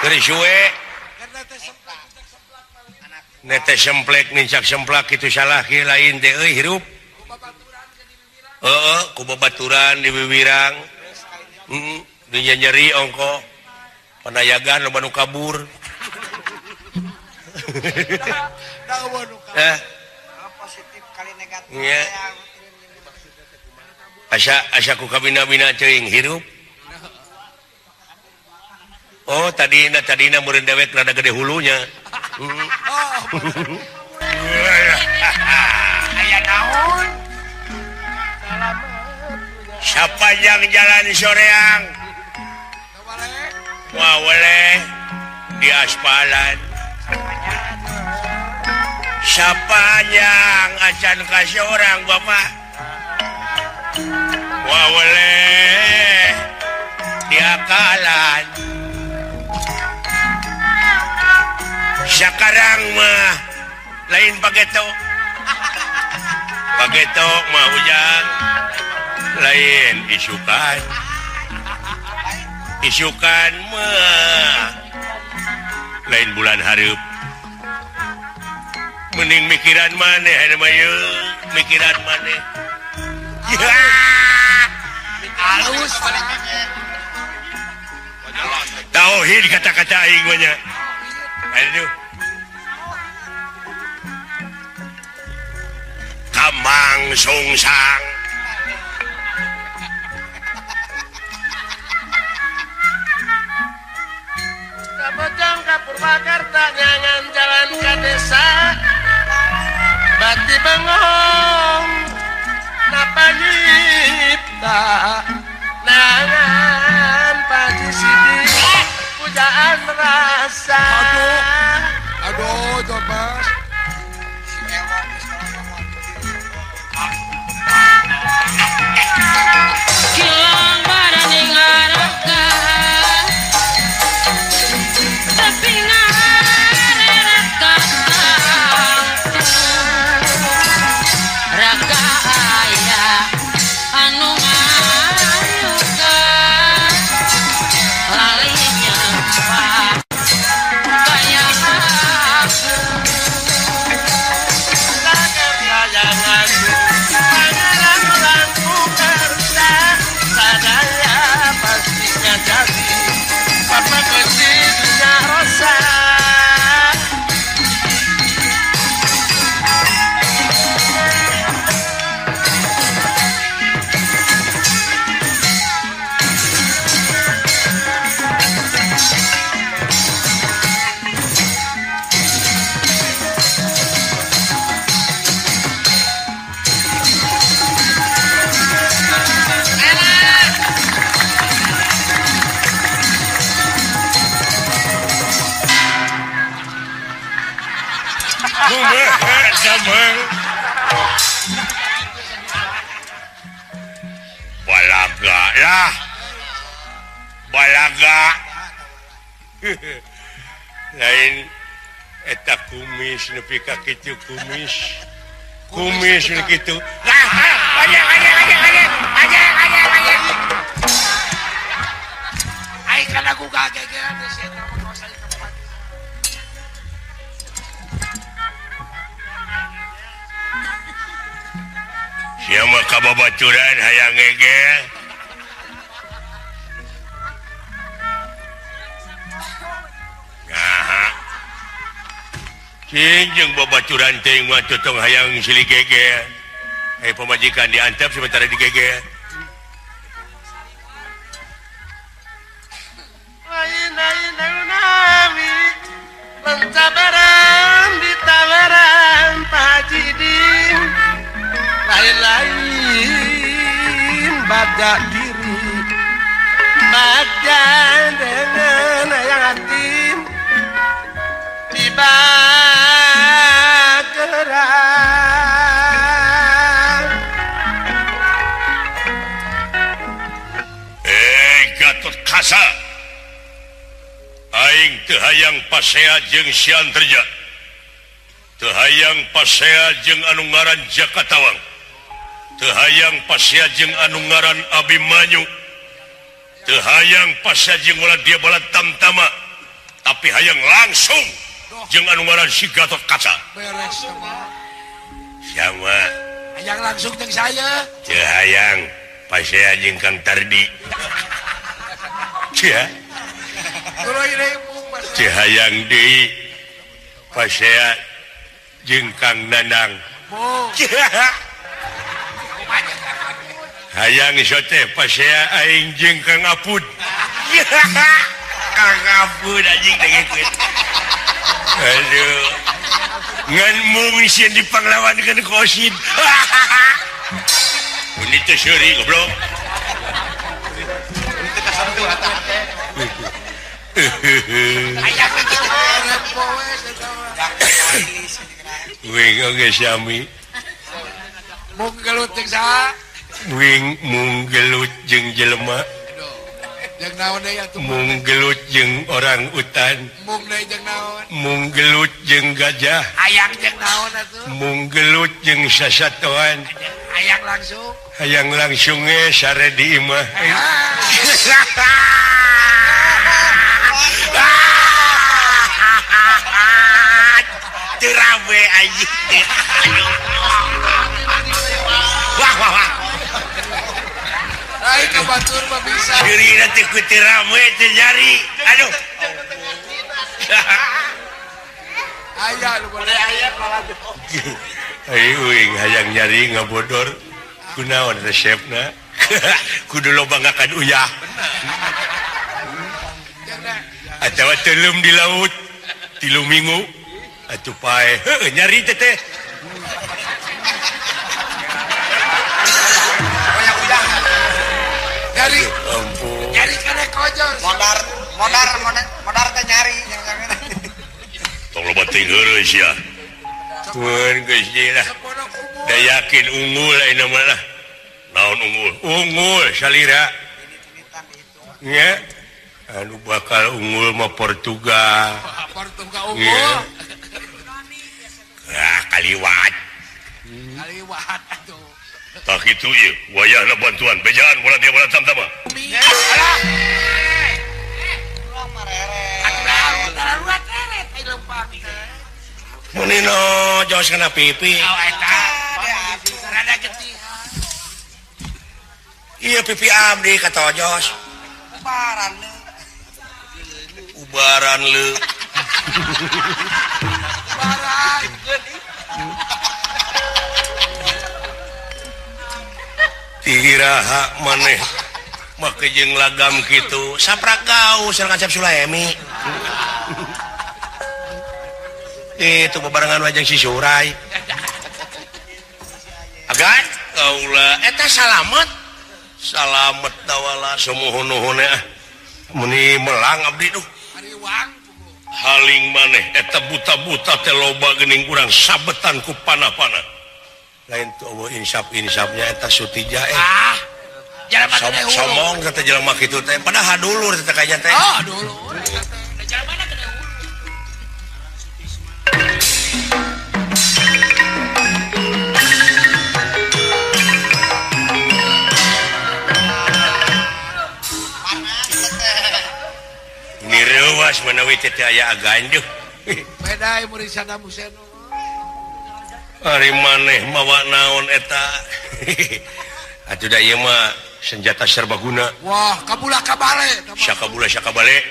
Keur suwe netes semplek nincak semplak itu salah ki lain teh euy hirup. Heeh, ku babaturan di wiwirang. Heeh, di nyeri ongko. Panayagan loba nu kabur. Eh. Positif kali negatif. Nya. Asa asa ku kabina-bina teuing hirup. Oh, tadina tadina meureun dewek rada gede hulunya. Aya naon? Sapanjang jalan soreang. Waweleh di aspalan. Sapanjang acan kasih orang Bapak. Waweleh di akalan. Sekarang mah lain pageto. Pageto mah ujang lain isukan. Isukan mah lain bulan hareup. Mending mikiran maneh aya mah yeuh, mikiran maneh. Ya. Halus. Tauhid kata-kata aing mah nya. Aduh. Kamang sungsang. Kabojong ka Purwakarta nyangan jalan ka desa. Bati bengong napa nyipta nangan paji sidi pujaan merasa. Aduh, aduh, coba. Kilang barani ngaraka, tapi ngaraka raka aya anu ngayuka lali nyampa kaya aku. Balaga lah, balaga. Lain eta kumis nepi ka kitu kumis. Kumis nu kitu. Lah, banyak banyak banyak banyak banyak banyak banyak. Ai kana ku kagegeran teh sia eta mah kawas aing ka bupati. Sia mah ka babaturan hayang ngegel. Nah. Cing jeung babaturan teh mah tong hayang silih gegel. Pamajikan diantep sementara digegel. Lain nami lencabaran ditawaran Pak Haji Ding. Lain-lain badak diri badan dengan yang hati tiba kerang. Gatot Kaca aing teu hayang pasea jeung Sianterja, teu hayang pasea jeung anu ngaran Jakatawang, teu hayang pasea jeung anu ngaran Abimanyu, teu hayang pasea jeung ulah dia bala tamtama. Tapi hayang langsung jeung anu ngaran si Gatot Kaca. Beres sama. Sama. Hayang langsung jeung saya. Teu hayang pasea jeung Kang Tardi. Cia. Teu hayang deui pasea jeung Kang Nanang. Hayang iso teh pasea aing jeung Kang Apud. Kang Apud anjing dengekeun. Aduh. Ngan mung sieun dipanglawankeun ku Osin. Ini teh seuri goblok. Ini kasantu eta teh. Hayang poe eta mah. Wing oge sami. Mung gelut jeung saha? Wing mung gelut jeung jelema. Jeung naon deui atuh? Mung gelut jeung orang utan. Mung deui jeung naon? Mung gelut jeung gajah. Hayang jeung naon atuh? Mung gelut jeung sasatoan. Hayang langsung. Hayang langsung ge sare di imah. Teu rame anjing. Wah wah wah. Ai ka batur mah bisa. Dirina teh ku teu rame teu nyari. Aduh. Aya nu boleh aya malah. Ai uing hayang nyari ngabodor. Kunaon resepna? Kudu loba ngakan uyah. Atawa teuleum di laut 3 minggu. Atuh pae. Heuh nyari teh teh. Nyari. Ampun. Nyari kana kojor. Modar modar modar teh nyari Tong loba teuing heureuy sia. Mun geus lah. Da yakin unggul ayeuna mah lah. Naon unggul? Unggul salira. Nya. Anu bakal unggul mah Portugal. Portugal unggul. Ah, kaliwat. Kaliwat atuh. Tak kitu ieu, wayahna bantuan bejaan bola dia bola tam-tama. Alah. Munino jos kana pipi. Oh eta. Rada getihan. Ieu pipi abdi katojos. Ubaran leu. Ubaran leu. Ubaran. Tiraha maneh make jeung lagam kitu. Saprak gaul sareng Acep Sulaemi. Itu bebarengan wajang si Surai. Agan kaula eta salamet. Salamet tawala sumuhun-nuhun ah. Meni melang abdi duh. Haling maneh eta buta-buta teh loba geuning urang sabetan ku panah-panah. Lain tuh eueuh insap-insapnya eta Sutija Ah. Jalma teh somong teh jelema kitu teh. Padahal dulur teh kayaknya teh. Oh, dulur. Jalma na gede hulu. Nireuwas manawi teh aya aganjuh. Beda murid Saddam Hussein. Ari maneh mawa naon eta? Atuh da ieu mah senjata serbaguna. Wah, kabula kabale. Sakabula sakabale.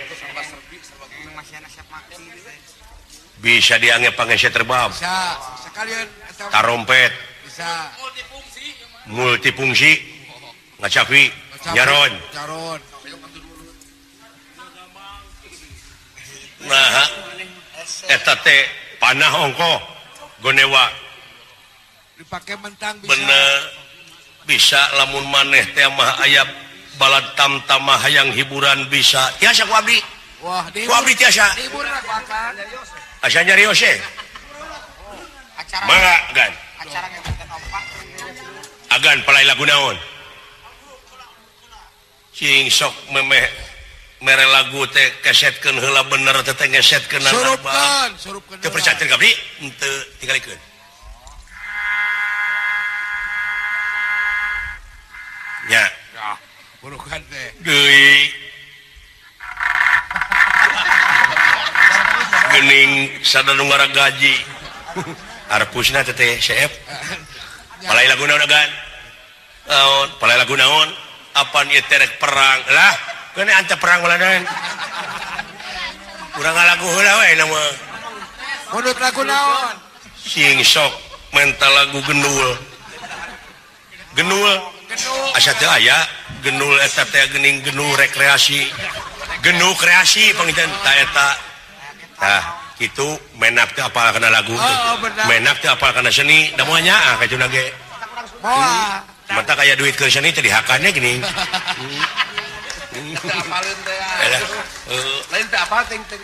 Bisa dianggap pangesnya terbab. Bisa, sekalian eta tarompet. Bisa. Multifungsi. Multifungsi. Ngacapi, nyaron. Nyaron. Nah, eta teh panah ongkoh gonewa dipakai mentang bisa. Bener bisa lamun maneh teh mah aya balad tamtamah hayang hiburan bisa. Tiasa ku abdi. Wah, ku abdi tiasa. Dihibur ku akang. Asa nyarios ye. Mangga Agan. Acara ngebutan opak. Agan palai lagu naon? Cing sok memeh mere lagu teh kesetkeun heula bener teh teh ngesetkeun surupkeun, surupkeun. Teu percayakeun ka abdi? Henteu tingalikeun. Nya. Ya, burukan teh. Deui. Gening sadar nu ngaragaji. Arpusna teh seep. Palai lagu naon agan? Naon? Palai lagu naon? Apan ieu teh rek perang lah. Keun ante perang malanan. Urang ngalagu heula we nama. Mundut lagu naon? Sing sok mental lagu gendul. Gendul. Asa teu aya gendul eta teh geuning gendul rekreasi. Gendul kreasi panginten ta eta. Tah kitu menak teu apal kana lagu. Menak teu apal kana seni, da moal nyaah ka cuna ge. Moal. Mata kaya duit ke seni teh dihakannya geuning. Apaleun teh. Lain teh apal ting ting.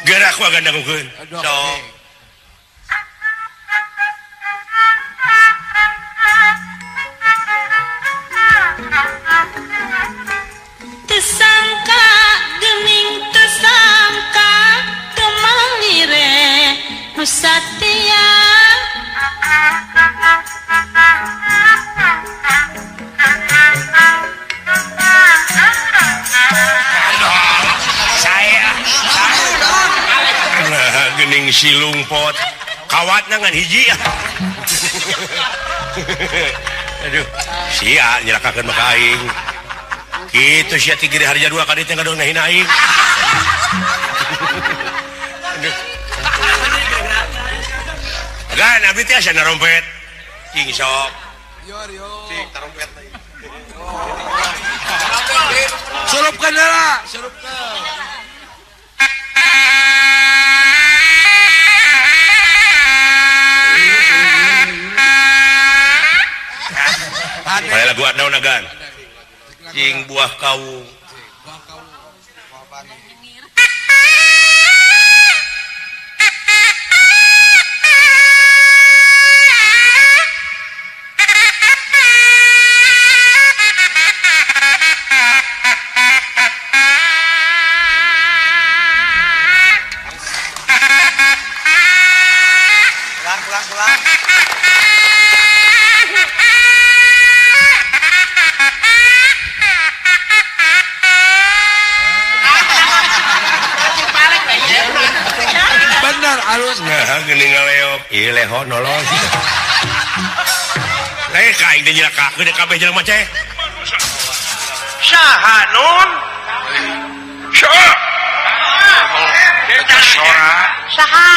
Gerak wae gandangukeun. Sok. Tersangka gening tersangka kemalire nu satia saya nah, gening silung pot kawatna ngan hiji. Aduh sia nyelakakeun maka aing. Kitu sia ti Giri Harja 2 ka dieu teh ngadon ngahina aing. Aduh. Gan abdi teh asa narompet. Cing sok. Cing tarompet deui. Surupkeun heula, surupkeun. Palai lagu naon agan? Cing buah kawung. Pulang. Bener alus. Nah, geuning ngaleok. Ieu leho nolong. Lain ka aing teh nyelakakeun kabeh jelema ceh. Saha nun? Saha? Eta sora. Saha?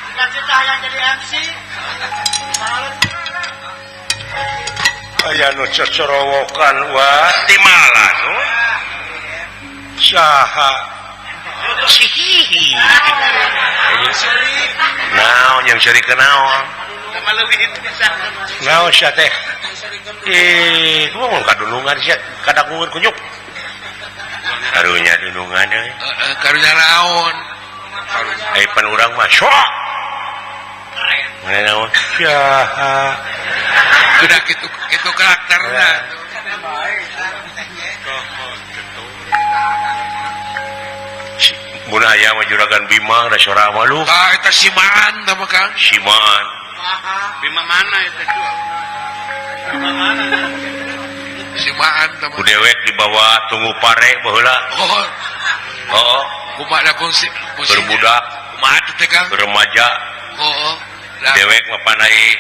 Cita-cita yang jadi MC. Aya nu cocorowokan wah di mana nun? Saha? Cihihi. Naon yang ceri ke naon? Naon sia teh? Eh, kumaha kadulungan sia kadagueun kunyuk. Karunya dunungan euy. Heeh, karunya naon? Ai pan urang mah sok. Mana naon? Saha? Udah kitu kitu karakterna. Mun aya mah juragan Bima da sora mah lu. Tah eta Simaan tah mah Kang. Simaan. Bima mana eta dua? Bima mana? Simaan tah mah. Ku dewek dibawa tunggu pare baheula. Oh. Oh. Kumaha da kungsi? Berbudak. Kumaha teh Kang? Remaja. Oh. Dewek mah panai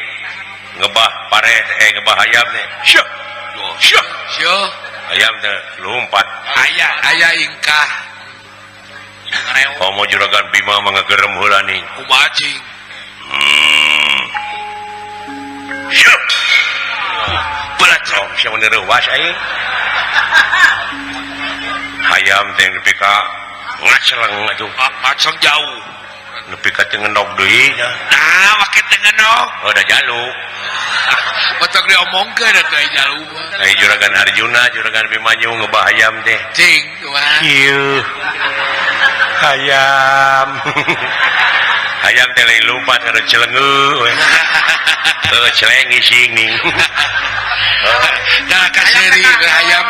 ngebah pare ngebah ayam teh. Syuh. Syuh. Syuh. Ayam teh lompat. Aya aya ingkah. Komo juragan Bima mah ngagerem heula nih. Kumaha cing? Syuh. Berat oh, sia mun reuwas aing. Hayam teh nepi ka ngaceleng atuh. Ngaceleng jauh. Nepi ka teu ngendog deui nya. Nah, make teu ngendog. Oh, da jalu. Batok diomongkeun atuh aya jalu mah. Ai juragan Arjuna, juragan Bimanyu ngebah hayam teh. Cing, kumaha? Kieu. Hayam. Hayam teh lain lompat kada celengeu we. Heuh, celeng ising ning. Dah kaseri hayam.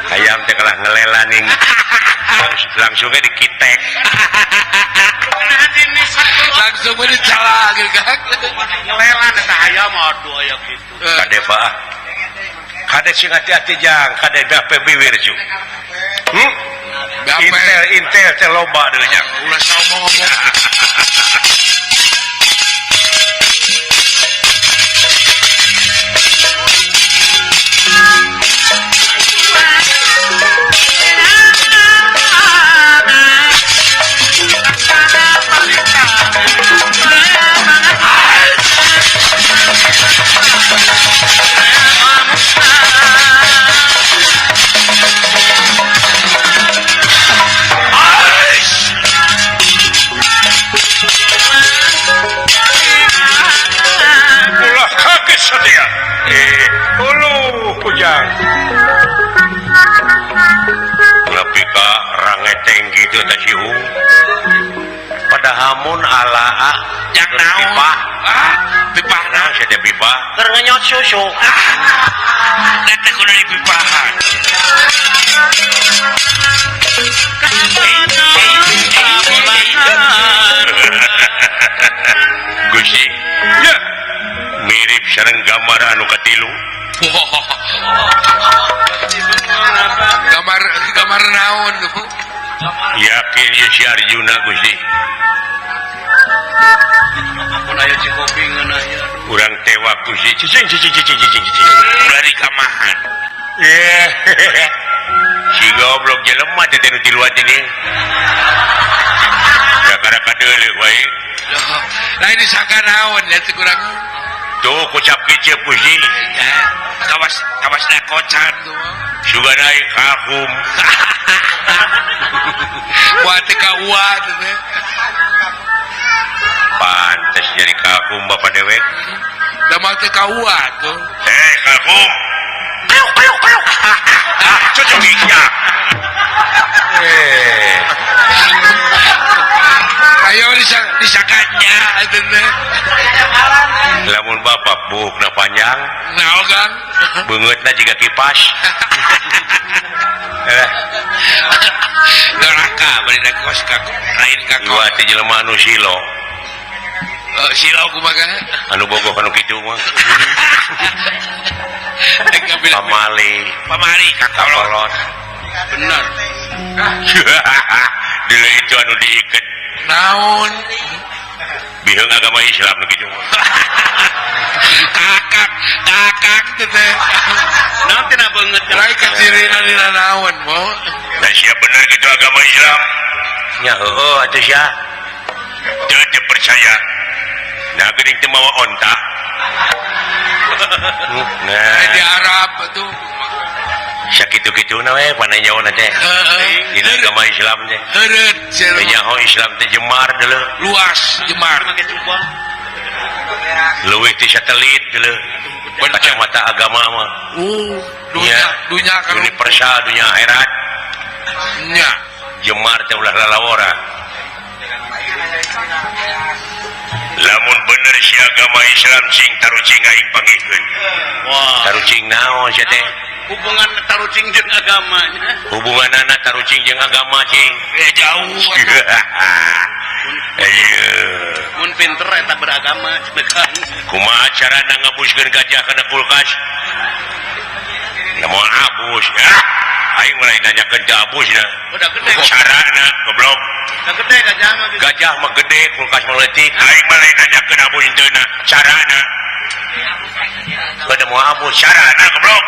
Hayam teh kalah ngelela ning. Langsung ge dikitek. Langsung we dicala gitu kan. Ngelela eta hayam aduh aya kitu. Kade bah. Kade sing hati-hati jang, kade BAP biwir ju. Intel intel teh loba deui nya. Ulah ngomong-ngomong. Padahamun ala jak naon pipah pipah naon sia teh pipah keur ngenyot susu da teh kudu dipipahan Gusti ya mirip sareng gambar anu katilu. Gambar gambar naon yakin ye si Arjuna Gusti. Urang tewak Gusti cicing cicing cicing cicing cicing ulah dikamahan. Si goblok jelema teh nu tiluan ini. Kakara kadeuleuh wae. Lain disangka naon ya teh kurang. Tuh kucap kicep Gusti. Kawas kawas da kocan tuh. Sugan aing kakum. Buat teh ka ua teh. Pantes jadi kakum bapak dewek. Da mah teh ka ua tuh. Kakum. Ayo ayo ayo. Cocok ieu. Ayo disangkanya teh. Lamun bapak buukna panjang. Naon Kang? Beungeutna jiga kipas. Neraka bari da kos ka lain ka kos. Teh jelema anu silo. Silo kumaha? Anu bogoh anu kitu mah. Pamali. Pamali ka kolot. Bener. Dulu itu anu diiket. Naon? Biheung agama Islam nu kitu mah. Kakak, kakak teh. Naon tina beungeut lain kacirina dina naon mo. Nah sia bener kitu agama Islam. Nya heueuh atuh sia. Teu teu percaya. Nah geuning teu mawa onta. Nah di Arab atuh. Sakitu-kituna we pananyaona teh. Dina agama Islam teh. Heureut sia. Nyaho Islam teh jemar deuleu. Luas jemar. Leuwih ti satelit deuleu. Kacamata agama mah. Dunya dunya kan universal dunya akhirat. Nya jemar teh ulah lalawora. Lamun bener si agama Islam cing tarucing aing pangikeun. Wah. Tarucing naon sia teh? Hubungan tarucing jeung agamanya. Hubunganana tarucing jeung agama cing. Jauh. Mun pinter eta beragama cenah. Kumaha carana ngabuskeun gajah kana kulkas? Lamun abus. Aing mulai nanyakeun teu abusna. Udah gede carana goblok. Udah gede gajah mah. Gajah mah gede, kulkas mah leutik. Aing mulai nanyakeun abus henteu na carana. Kada moal abus carana goblok.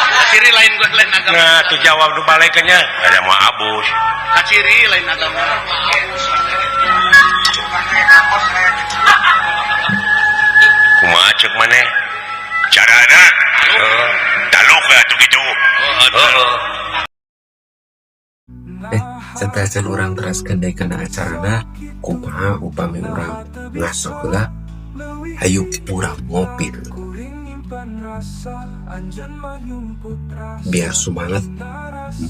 Kaciri lain gua lain agama. Nah, tuh jawab nu balekeun nya. Kada moal abus. Kaciri lain agama. Kumaha ceuk maneh? Carana? Taluk atuh kitu. Santasan urang teraskeun deui kana acarana kumaha upami urang ngaso heula hayu urang ngopi biar semangat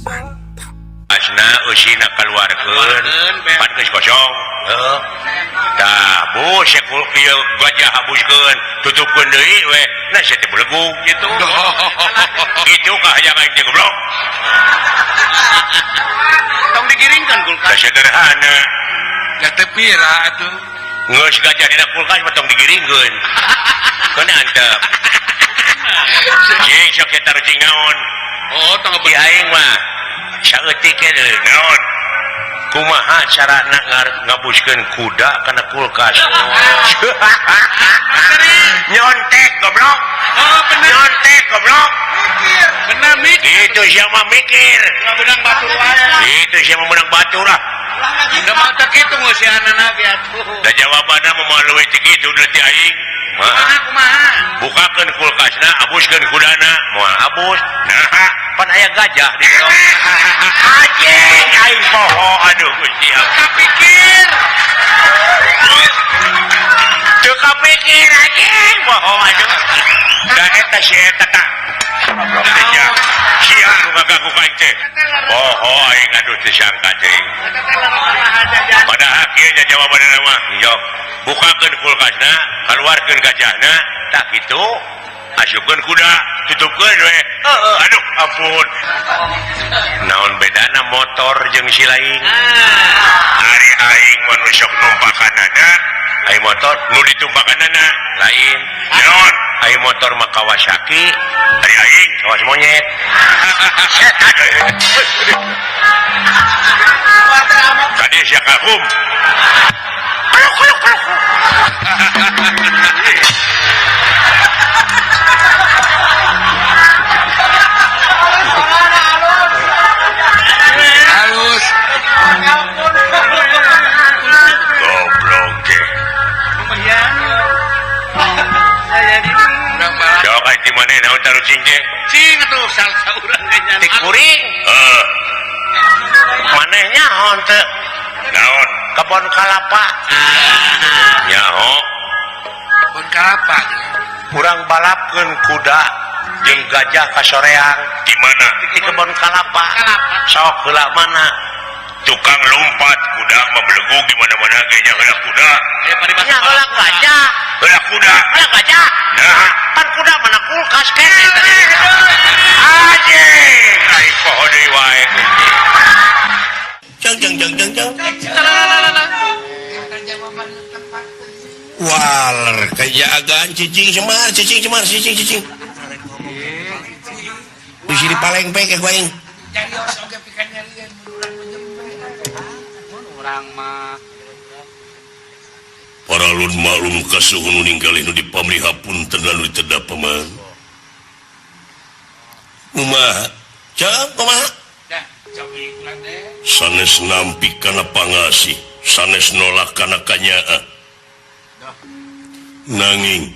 mantap. Asna eusina kaluarkeun pan geus kosong. Heuh. Tah bus ieu gajah habuskeun tutupkeun deui we. Nah sia teh belegug kitu. Kitu kahayang aing teh goblok. Tong digiringkeun kulkas. Da sederhana. Da teu pira atuh. Geus gajah dina kulkas mah tong digiringkeun. Keun antep. Cing sok eta tarucing naon. Oh, tong di aing mah. Saeutik naon? Kumaha carana ngabuskeun kuda kana kulkas? Nyontek goblok. Oh, bener. Nyontek goblok. Mikir. Bener mikir. Itu siapa mikir? Menang batur wae. Itu siapa menang batur ah. Udah mau teu kitu ngeusianana ge atuh. Da jawabanna mah leuwih ti kitu deui ti aing. Kumaha kumaha? Bukakeun kulkasna, abuskeun kudana, moal abus. Nah, pan aya gajah di jero. Anjing aing poho aduh Gusti. Kapikir. Teu kapikir anjing poho aduh. Da eta si eta ta. Goblok teh sia. Sia nu ngagagu ka aing teh. Poho aing aduh teu sangka teh. Padahal kieu nya jawabanna mah. Yo, bukakeun kulkasna, keluarkeun gajahna, tak kitu. Asupkeun kuda, tutupkeun we. Heeh, aduh ampun. Naon bedana motor jeung si lain? Ari aing mah nu sok numpakanana, ai motor nu ditumpakanana lain. Naon? Ai motor mah Kawasaki, ari aing kawas monyet. Tadi sia kagum. Halus. Goblok teh. Jawab aing di mana naon tarucing teh? Cing atuh salsa urang ge nya. Tik kuring. Heeh. Maneh nyaho teu? Naon? Kebon kalapa. Nyaho. Kebon kalapa. Urang balapkeun kuda jeung gajah ka soreang. Di mana? Di kebon kalapa. Sok heula mana? Tukang lompat kuda mah belegug di mana-mana ge nya heula kuda. Nya heula gajah. Heula kuda. Heula gajah. Nah, pan kuda mana kulkas keneh teh. Anjing, aing poho deui wae. Jang jang jang jang jang. Waler kajagaan cicing semar cicing semar cicing cicing. Bisi dipalengpek ku aing. Paralun maklum kasuhun nu ninggalih nu dipamrih hapunten lalu ditedap paman. Kumaha? Jam kumaha? Sanes nampi kana pangasih, sanes nolak kana kanyaah. Nanging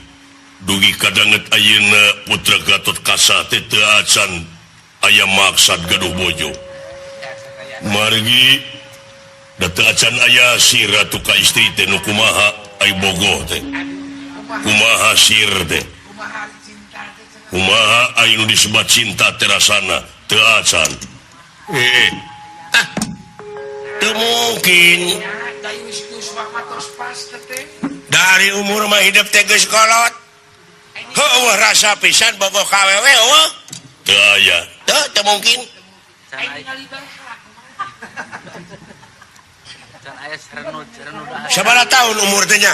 dugi kadanget ayeuna putra Gatot Kaca teh teu acan aya maksad gaduh bojo. Margi da teu acan aya si ratu ka istri teh nu kumaha ai bogoh teh. Kumaha sir teh. Kumaha ai nu disebat cinta teh rasana teu acan. Ah, teu mungkin. Dari umur mah hidup teh geus kolot. Heueuh rasa pisan bogoh ka awewe heueuh. Teu aya. Teu teu mungkin. Sabaraha tahun umur teh nya?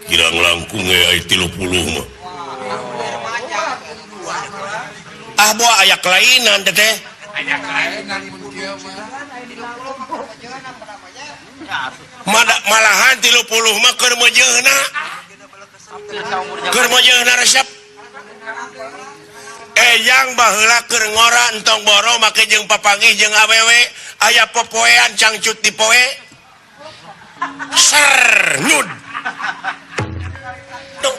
Kirang langkung ge aya 30 mah. Ah boa aya kelainan teh teh. Aya kelainan mun kieu mah. Malahan 30 mah keur meujeuhna. Keur meujeuhna resep. Eyang baheula keur ngora entong boro make jeung papanggih jeung awewe aya popoean cangcut di poe. Ser nyud. Tuh.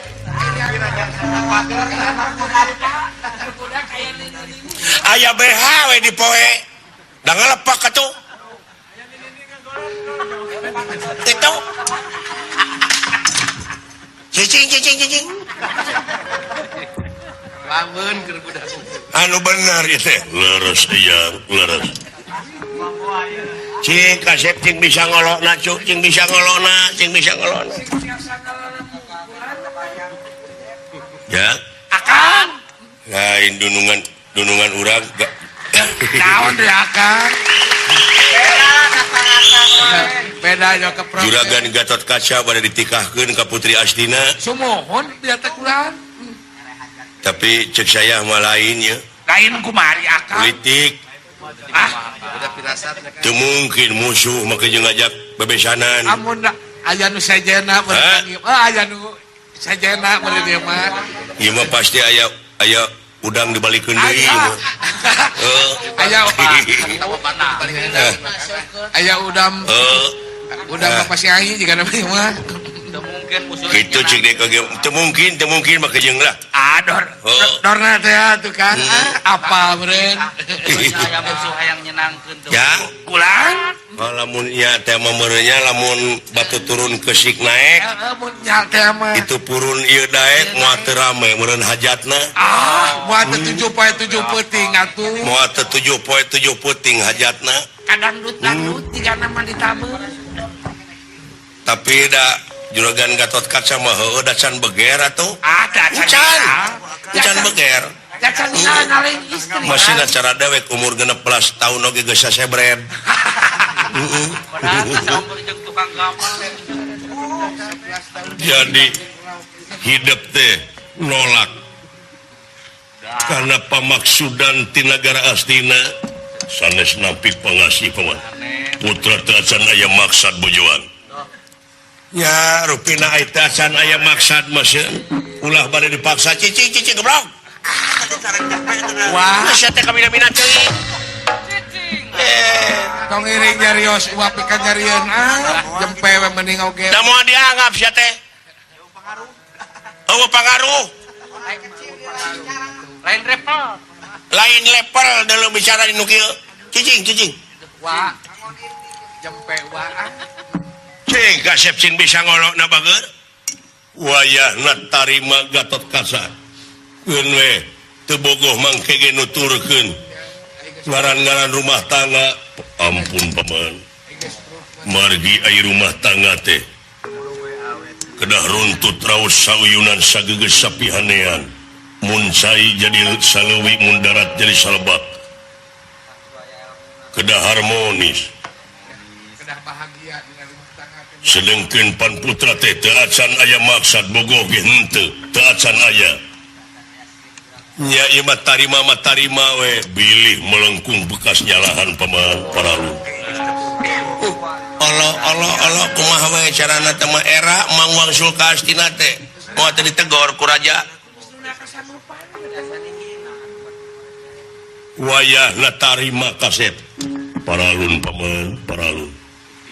Aya BH we di poe. Da ngalepak atuh. Itu. Cicing cicing cicing. Lamun keur budak. Anu bener ieu teh. Leres ieu, leres. Cing kasep cing bisa ngolokna cuk, cing bisa ngolokna, cing bisa ngolokna. Ya. Akang. Lain dunungan dunungan urang gak. Naon deui akang? Beda nya ke Juragan Gatot Kaca bade ditikahkeun ka Putri Astina. Sumuhun dia teh kurang. Tapi cek saya mah lain ya. Lain kumari akang. Politik. Teu mungkin musuh make jeung ngajak bebesanan. Amun aya nu sajena meureun. Aya nu sajena meureun ieu mah. Ieu mah pasti aya aya udang dibalikeun deui ieu mah. Aya aya udang. Udang apa si aing jiga namanya mah. Gitu cik dek oge teu mungkin make jeung lah. Ah dor. Dorna teh atuh kan. Apa meureun? Aya musuh hayang nyenangkeun teu. Ya, kulang. Lamun nya teh mah meureunnya lamun batu turun kesik naek. Mun nya teh mah. Itu purun ieu daek moal teu rame meureun hajatna. Ah, moal teu 7 poe 7 peuting atuh. Moal teu 7 poe 7 peuting hajatna. Kadang dut-dangdut jigana mah ditabeun. Tapi da juragan Gatot Kaca mah heueuh da can beger atuh. Ah, da can. Can beger. Da can ngaleng istri. Masih cara dewek umur 16 tahun oge geus sasebred. Heeh. Jadi hidup teh nolak karena pamaksudan ti nagara Astina sanes nampik pangasih paman. Putra teu acan aya maksad bojoan. Ya rupina eta acan aya maksad mah ulah bade dipaksa cicing cicing goblok. Wah, sia teh kamina-mina ceuing. Tong iring nyarios uap ikan nyarieun ah jempe we mending oge. Da moal dianggap sia teh. Eueuh pangaruh. Lain level. Lain level dalam bicara di nu kieu. Cicing cicing. Wah. Jempe wah. Cing kasep cing bisa ngolokna bager. Wayahna tarima Gatot Kaca. Keun we teu bogoh mangke ge nuturkeun. Ngaran-ngaran rumah tangga, ampun paman. Margi ai rumah tangga teh kedah runtut raos sauyunan sagegeus sapihanean. Mun cai jadi saleuwi, mun darat jadi salebak. Kedah harmonis. Kedah bahagia dina rumah tangga teh. Sedengkeun pan putra teh teu acan aya maksad bogoh ge henteu, teu acan aya. Nya ieu mah tarima we bilih melengkung bekas nyalahan paman paralu. Allah Allah Allah kumaha we carana teh mah era Mang Wangsul ka Astina teh moal teh ditegor ku raja. Wayahna tarima kasep paralun paman paralun.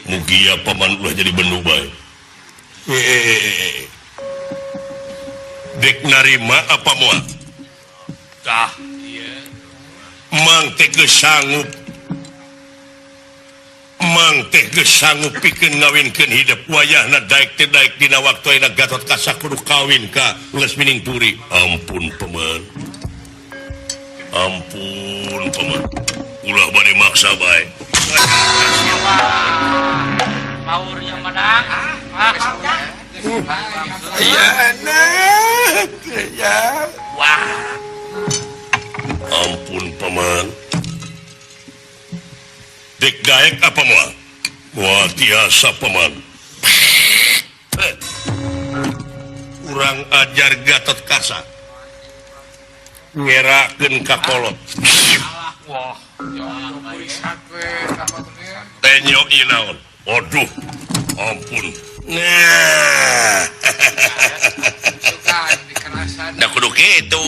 Mugia paman ulah jadi bendu bae. Dek narima apa moal? Tah, mang teh geus sanggup. Mang teh geus sanggup pikeun ngawinkeun hidup wayahna daek teh daek dina waktu ayeuna Gatot Kaca kudu kawin ka Lesmining Puri. Ampun paman. Ampun paman. Ulah bade maksa bae. Paurnya menang. Ya anak, ya. Wah. Ampun paman. Dek daek apa moal? Moal tiasa paman. Urang ajar Gatot Kaca. Ngerakeun ka kolot. Wah, tenyo ieu naon? Aduh, ampun. Nah. Da kudu kitu.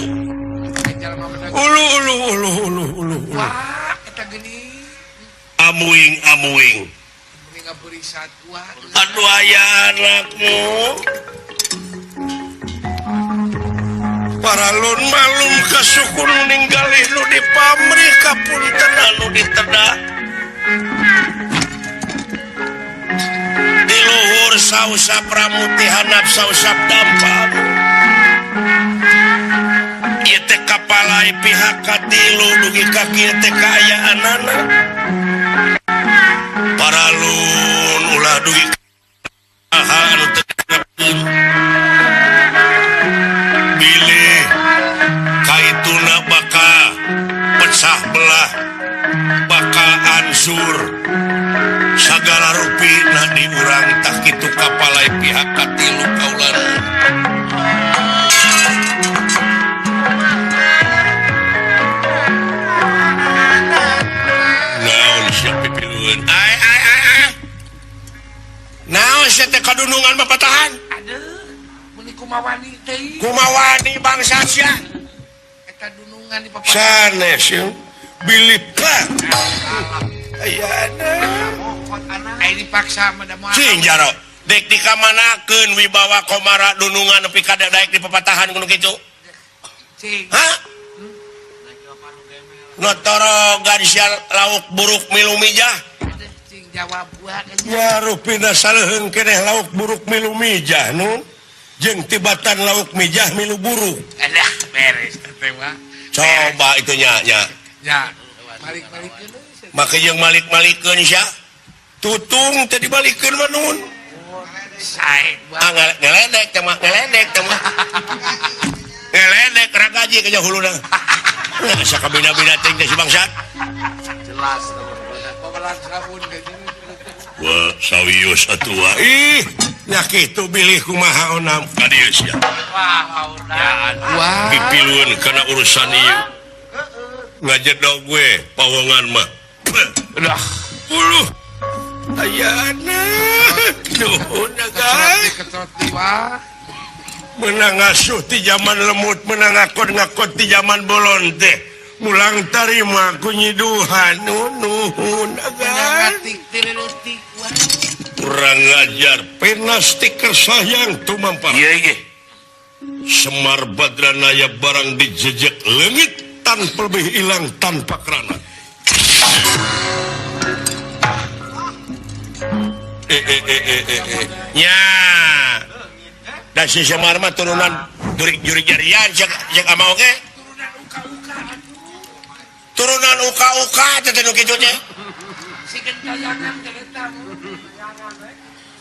Ulu ulu ulu ulu ulu. Wah, eta geuning. Amuing amuing. Aduh aya anakmu. Paralun malum kasukun ninggalih nu dipamrih kapunten anu ditedak. Di luhur sausap ramuti handap sausap dampal. Ieu teh kapalai pihak katilu dugi ka kieu teh kaayaanana. Paralun ulah dugi hal anu teu diharepkeun. Bilih kaituna bakal pecah belah, bakal ansur sagala rupina di urang tah kitu kapalai pihak katilu kaulan. kadunungan mapatahan. Aduh, meni kumawani teh. Kumawani bangsa sia. Eta dunungan di papatahan. Sanes yeuh. Bilih pak. Ayana. Ai dipaksa mah da moal. Cing jaro. Dek dikamanakeun wibawa Komara dunungan nepi ka daek di papatahan kudu kitu. Cing. Hah? Notorogan sia lauk buruk milu mijah. Cing jawab buah Ya rupina saleuheung keneh lauk buruk milu mijah nun. Jeung tibatan lauk mijah milu buruk. Alah beres teh mah. Coba itu nya nya. Ya, malik-malikeun. Make jeung malik-malikeun sia. Tutung teh dibalikeun mah nun. Sae Ah ngeledek teh mah, ngeledek teh mah. Ngeledek ragaji ke huluna. Nah, sakabina-bina teh si bangsat. Jelas babalan sabun Wah, sawios atuh. Ih, nya kitu bilih kumaha onam ka dieu sia. Wah, paurna. Wah. Pipilueun kana urusan ieu. Ngajedog we pawongan mah. Udah. Uluh. Ayana. Nuhun guys. Ketrot wah. Menang ngasuh ti zaman lemut, menang ngakon-ngakon ti zaman bolon teh. Mulang tarima ku nyiduhan nuhun agan. Kurang ngajar pena stiker sayang tumampar. Iya iya. Semar Badranaya barang dijejek leungit tanpa lebih hilang tanpa kerana. Nya. Da si Semar mah turunan jurik jarian cek ama oge. Turunan uka-uka teh nu kitu teh. Si gentayangan teh eta.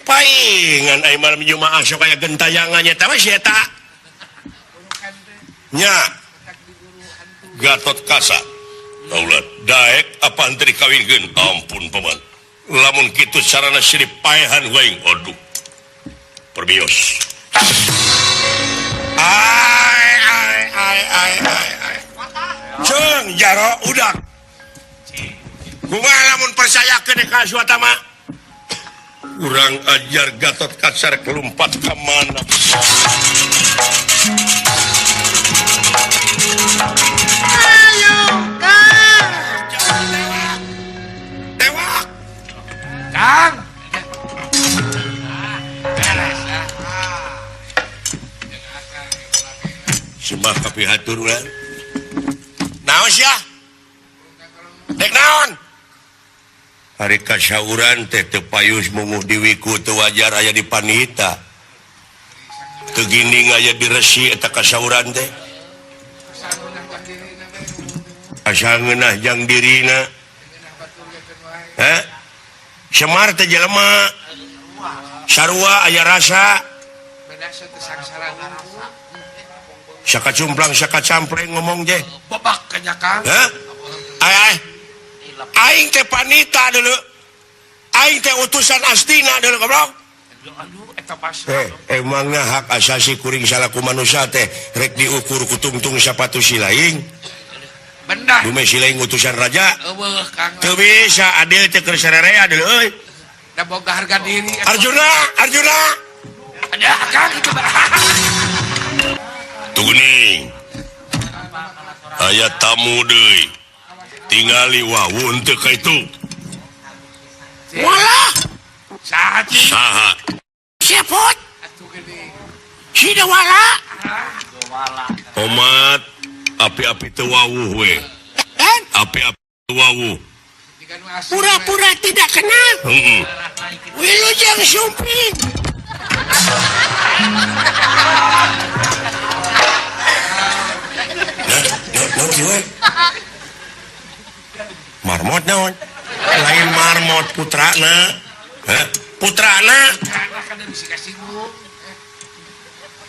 Paingan ai malam Jumaah sok aya gentayangan nya teh si eta. Nya. Gatot Kaca. Daulat daek apa henteu dikawinkeun? Ampun paman. Lamun kitu sarana sirip paehan waing aduh. Perbios. Ai ai ai ai ai ai. Ceung jaro udak. Kumaha lamun percayakeun ka Aswatama? Urang ajar Gatot Kaca kelumpat ka mana? Ayo, Kang. Tewak. Kang. Beres ah. Sembah kapihatur urang. Naon sia? Dek naon? Hari kasauran teh teu payus munguh diwiku teu wajar aya di panita. Teu ginding aya di resi eta kasauran teh. Asa ngeunah jang dirina. Hah? Semar teh jelema. Sarua aya rasa. Saka cumplang saka campleng ngomong teh. Babak kanya Kang. Hah? Ai ai. Aing teh panita dulu. Aing teh utusan Astina dulu goblok. Aduh eta pas. Emangna hak asasi kuring salaku manusia teh rek diukur ku tungtung sapatu si laing. Benar. Dume si laing utusan raja. Eueuh Kang. Teu bisa adil teh keur sarerea dulu euy. Da boga harga diri. Arjuna, Arjuna. Ada Kang itu. Tuguning. Aya tamu deui. Tingali wawun teu ka itu. Walah. Saha Saha? Sepot. Atuh geuning. Si Dewala. Omat api-api teu wawuh we. Api-api teu wawuh. Pura-pura tidak kenal. Heeh. Wilujeng sumping. Marmot naon? Lain marmot putrana. Hah? Putrana.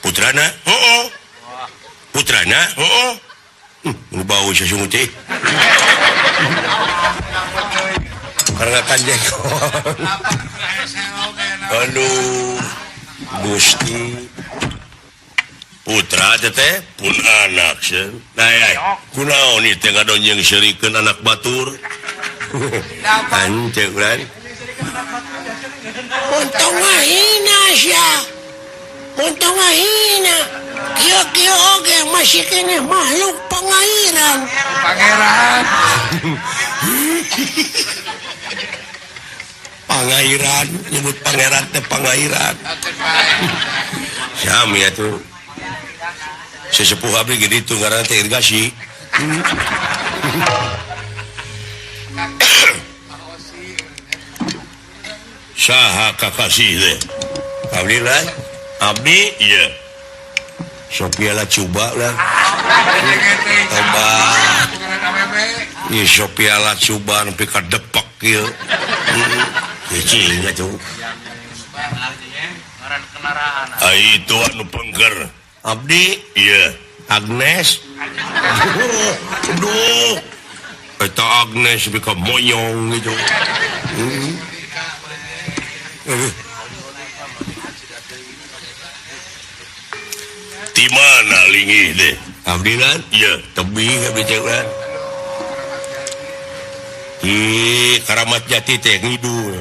Putrana? Heeh. Putrana? Heeh. Nu bau sasungut teh. Karena kanjengkon. Aduh, Gusti. Putra teh pun anak sieun. Nah, kunaon ieu teh ngadonjeng seurikeun anak batur. Hanceu urang. Untung ngahina sia. Untung ngahina. Kieu-kieu oge masih keneh makhluk pangairan. Pangeran. Pangairan, nyebut pangeran teh pangairan. Sami atuh. Sesepuh abdi ge ditu ngaranna teh irigasi. Saha kakasih teh? Abdi lah. Abdi ieu. Sophia lah coba lah. Tobat. Ieu Sophia lah coba nepi ka depak ieu. Cicing atuh. Ai itu anu pengker. Abdi ieu Agnes. Aduh. Eta Agnes bika monyong gitu. Di mana lingih deh? Abdi kan? Iya, tebih abdi teh kan. Di Karamat Jati teh ngidul.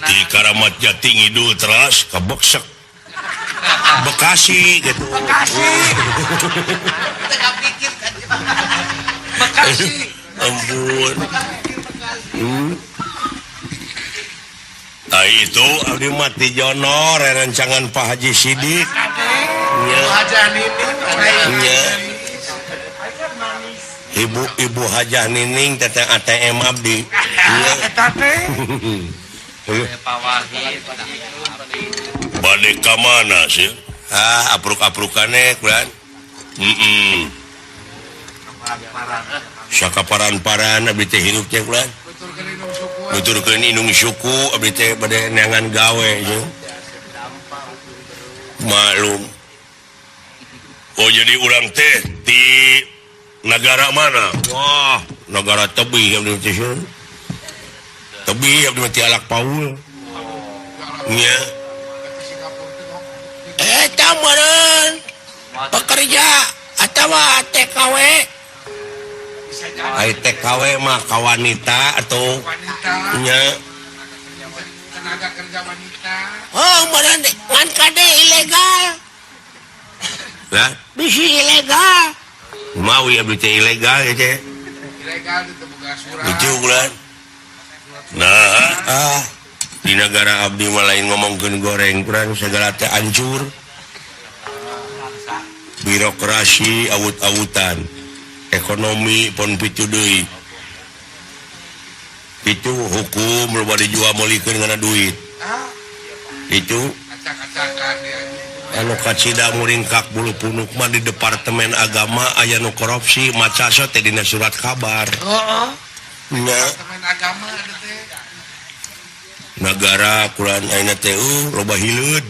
Di Karamat Jati ngidul teras ka Beksek. Bekasi gitu. Bekasi. Bekasi. Ampun. Nah itu abdi mah ti Jonor rencangan Pak Haji Sidik. Nya. Nya. Ibu Hajah Nining teteh ATM abdi. Nya. Eta teh. Bade ka mana sih? Ah, apruk-aprukane kulan. Heeh. Sakaparan-paran abdi teh hirup teh kulan. Nuturkeun indung suku abdi teh bade neangan gawe jeung. Maklum. Oh jadi urang teh di negara mana? Wah, negara tebih abdi teh. Tebih abdi teh alak Paul. Nya. Eta meureun pekerja atawa TKW. Ai TKW mah ka wanita atau nya tenaga kerja wanita. Oh, meureun ngan kade ilegal. Lah, bisi ilegal. Mawi abdi teh ilegal ya teh. Ilegal teu boga surat. Itu ulah. Nah, di negara abdi mah lain ngomongkeun goreng kurang segala teh hancur. Birokrasi awut-awutan. Ekonomi pon pitu deui. Itu hukum loba dijual meulikeun ngana duit. Itu anu kacida muringkak bulu punuk mah di departemen agama aya nu korupsi maca so teh dina surat kabar. Heeh. Nya departemen agama teh. Nagara kulan ayeuna teh loba hileud.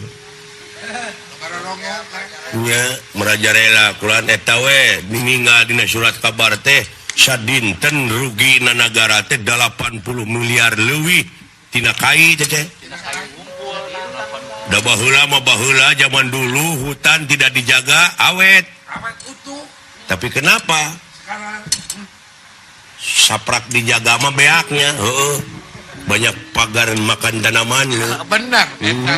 Nya merajarela kulan eta we ninggal dina surat kabar teh sadinten rugi na nagara teh 80 miliar leuwih tina kai teh teh. Da baheula mah baheula zaman dulu hutan tidak dijaga awet. Awet utuh. Tapi kenapa? Sekarang saprak dijaga mah beaknya, heeh. Banyak pagar makan tanaman. Benar eta.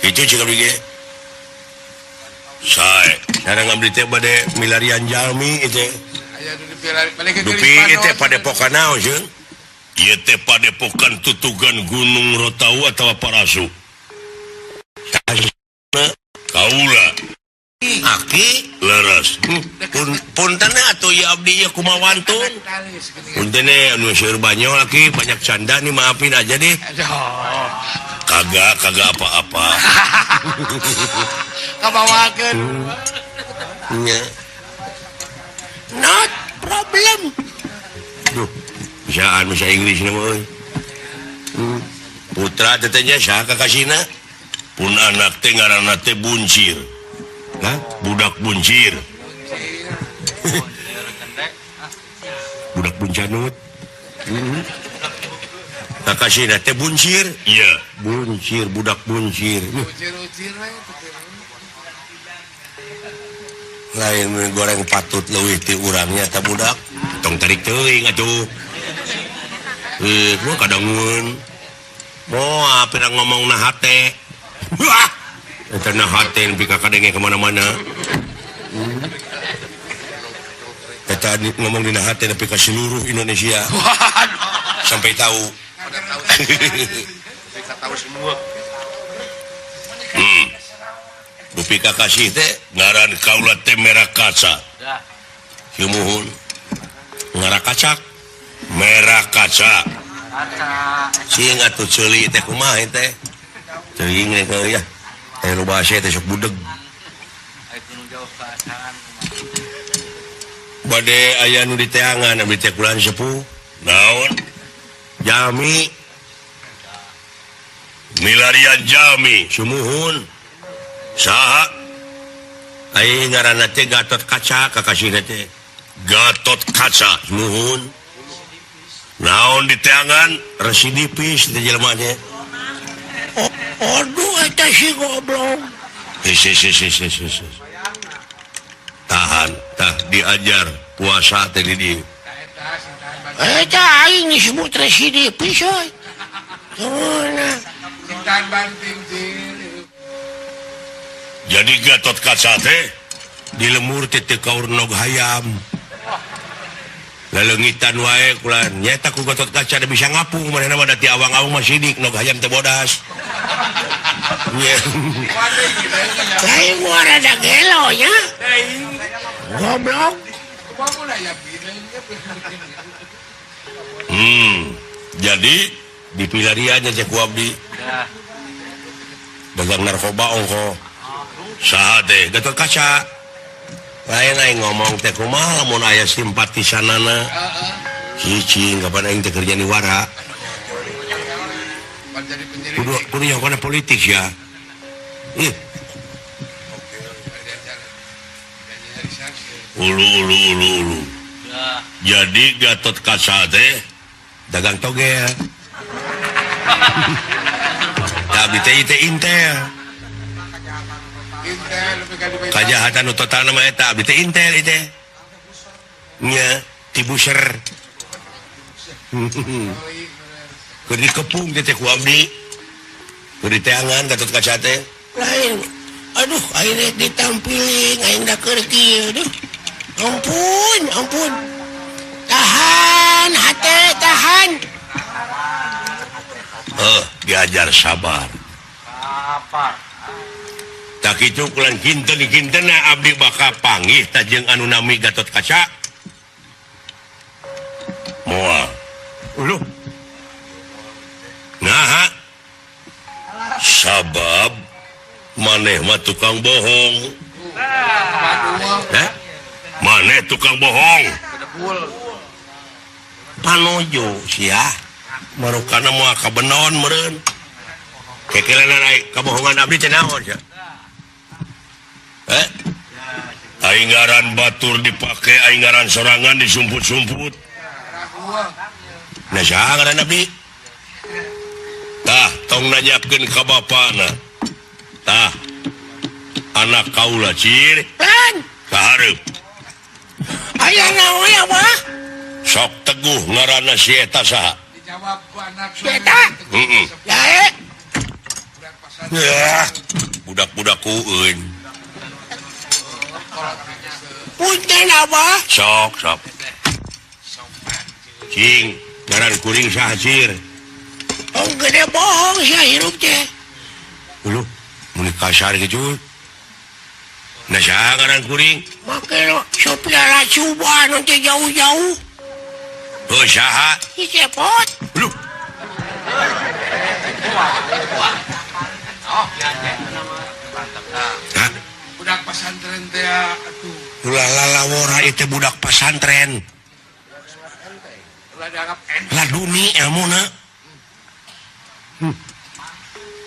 Itu juga ge. Sae, sareng abdi teh bade milarian jalmi itu. Aya nu dipilari Dupi ieu teh padepokan naon jeung? Ieu teh padepokan tutugan Gunung Rotau atawa Parasu. Kaula. Aki leres. Punten atuh ieu abdi ieu kumaha wantun. Punten anu seueur banyol aki banyak canda nih maafin aja deh. Kagak kagak apa-apa. Kabawakeun. Nya. Not problem. Duh, bisaan bahasa Inggris na mah euy. Putra tetehnya saha kakasina? Pun anak teh ngaranna teh Buncir. Hah? Budak Buncir. Budak Buncanut. Kakasina teh Buncir? Iya, Buncir, budak Buncir. Buncir-uncir we. Lain goreng patut leuwih ti urangnya ta budak. Tong tarik teuing atuh. Gua kadangun. Moal pira ngomong na hate. Wah. Eta na hate nepi ka kadenge ka mana-mana. Eta ngomong dina hate nepi ka seluruh Indonesia. Sampai tahu. Bisa tahu semua. Dupi kakasih teh ngaran kaula teh merah kaca. Sumuhun. Ngarah kacak. Merah kaca. Sing atuh ceuli teh kumaha teh? Teuing teh ya. Teh nu base teh sok budeg. Bade aya nu diteangan abdi teh kulan sepuh. Naon? Jami. Milarian jami sumuhun. Saha? Ai ngaranna teh Gatot Kaca kakasihna teh. Gatot Kaca sumuhun. Naon diteangan residipis teh jelema teh. Aduh eta si goblok. Tahan, tah diajar puasa teh di dieu. Eta aing disebut residipis euy. Jadi Gatot Kaca teh di lemur teh teu kaur nog hayam. Laleungitan wae kulan nyaeta ku Gatot Kaca da bisa ngapung manehna mah da ti awang-awang mah sidik nog hayam teh bodas. Lain gua rada gelo nya. Goblok. Jadi dipilarian aja ku abdi. Dagang narkoba ongko. Saha teh Gatot Kaca. Lain aing ngomong teh kumaha lamun aya simpatisanana. Cicing kapan aing teh kerja di wara. Kudu nyaho politik ya. Ih. Ulu ulu ulu ulu. Jadi Gatot Kaca teh dagang togel. Tapi teh teh intel. Kajahatan total nama eta abdi teh intel teh. Nya tibuser. Keur dikepung teh ku abdi. Keur diteangan Gatot Kaca teh. Lain. Aduh aing ditampiling aing da keur kieu aduh. Ampun, ampun. Tahan hate, tahan. Diajar sabar. Sabar. Tak kitu kulan kinten-kintena abdi bakal panggih tajeng anu nami Gatot Kaca. Moal. Uluh. Naha. Sabab maneh mah tukang bohong. Hah? Maneh tukang bohong. Panojo sia. Marukana moal kabenon meureun. Kekelenan ai kabohongan abdi teh naon sia? Aing ngaran batur dipake, aing ngaran sorangan disumput-sumput. Nah saha ngaran abdi? Tah, tong nanyakeun ka bapana. Tah, anak kaula cir. Lan, ka hareup. Aya naon ya, Bah? Sok teguh ngaranna si eta saha? Dijawab ku anak si eta. Heeh. Dae. Ya, budak-budak euy. Punten Abah. Sok, sok. Cing, ngaran kuring saha cir? Oh, gede bohong sia hirup teh. Uluh, mun kasar kitu. Nah saha ngaran kuring? Make Sopia Lacuba nu teh jauh-jauh. Heuh saha? Si Cepot. Uluh. Hah? Budak pesantren teh atuh. Ulah lalawora itu budak pesantren. Ulah dianggap enteng. Laduni ilmuna.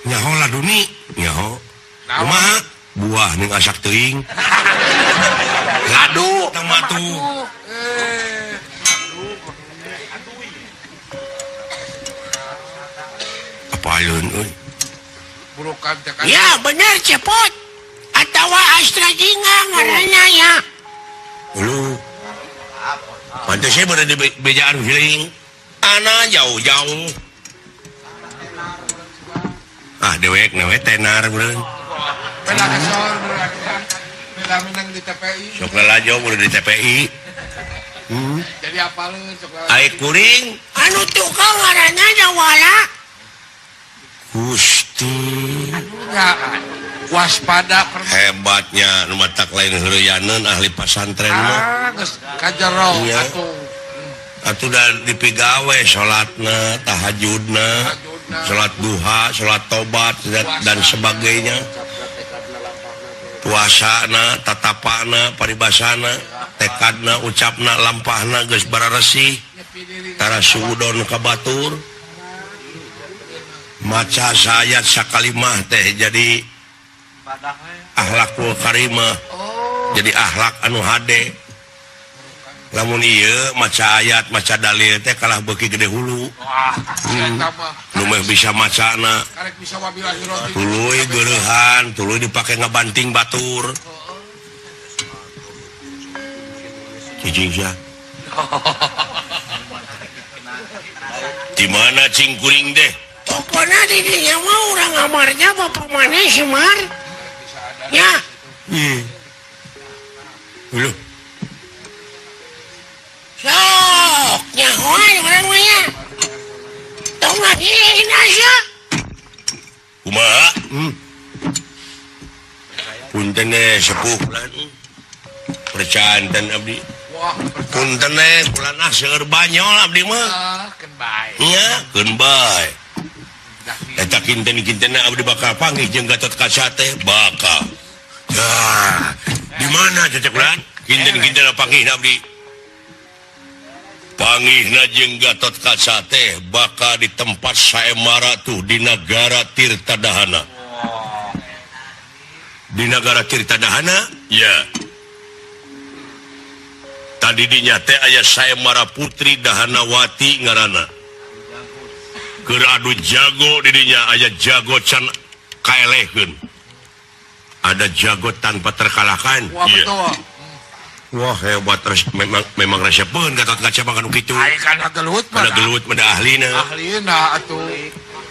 Nyaho laduni, nyaho. Kumaha? Buah ning asak teuing. Ladu tama tuh. Apaleun euy? Ya bener Cepot. Atawa Astra Jingga ngaranna ya. Ulu. Pantes saya berada di bejaan feeling. Ana jauh-jauh. Ah dewek na we tenar beureun. Beda kesor beda menang di TPI. Sok lalajo beureun di TPI. Jadi apaleun sok lalajo. Ai kuring anu tukang ngaranna Dawala. Gusti. Waspada hebatnya nu matak lain heureyaneun ahli pasantren mah. Ah geus kajero atuh. Atuh da dipigawe salatna, tahajudna, salat duha, salat tobat dan sebagainya. Puasana, tatapana, paribasana, tekadna, ucapna, lampahna geus bararesih. Tara suudon ka batur. Maca sayat sakalimah teh jadi akhlakul karimah. Jadi akhlak anu hade. Lamun ieu maca ayat, maca dalil teh kalah beuki gede hulu. Nu meh bisa macana. Tuluy geureuhan, tuluy dipake ngabanting batur. Cicing sia. Di mana cing kuring deh? Pokona di dinya mah urang amarnya bapak maneh Semar. Ya. Loh. Sok nyahoan urang mah nya. Tong ngahina sia. Kumaha? Punten sepuh bulan. Percanten abdi. Punten bulan ah seueur banyol abdi mah. Keun bae. Nya, keun bae. Eta kinten-kintenna abdi bakal panggih jeung Gatot Kaca teh bakal. Yah, di mana cecek bulan? Kinten-kintenna panggih abdi. Panggihna jeung Gatot Kaca teh bakal di tempat saemara tuh di nagara Tirta Dahana. Di nagara Tirta Dahana? Ya. Tadi dinya teh aya saemara Putri Dahanawati ngaranna. Keur adu jago di dinya aya jago can kaelehkeun. Ada jago tanpa terkalahkan. Wah, yeah. Betul. Wah hebat, memang resepeun Gatot Kaca mah kanu kitu. Ai kana gelut mah. Kana gelut mah da ahlina. Ahlina atuh.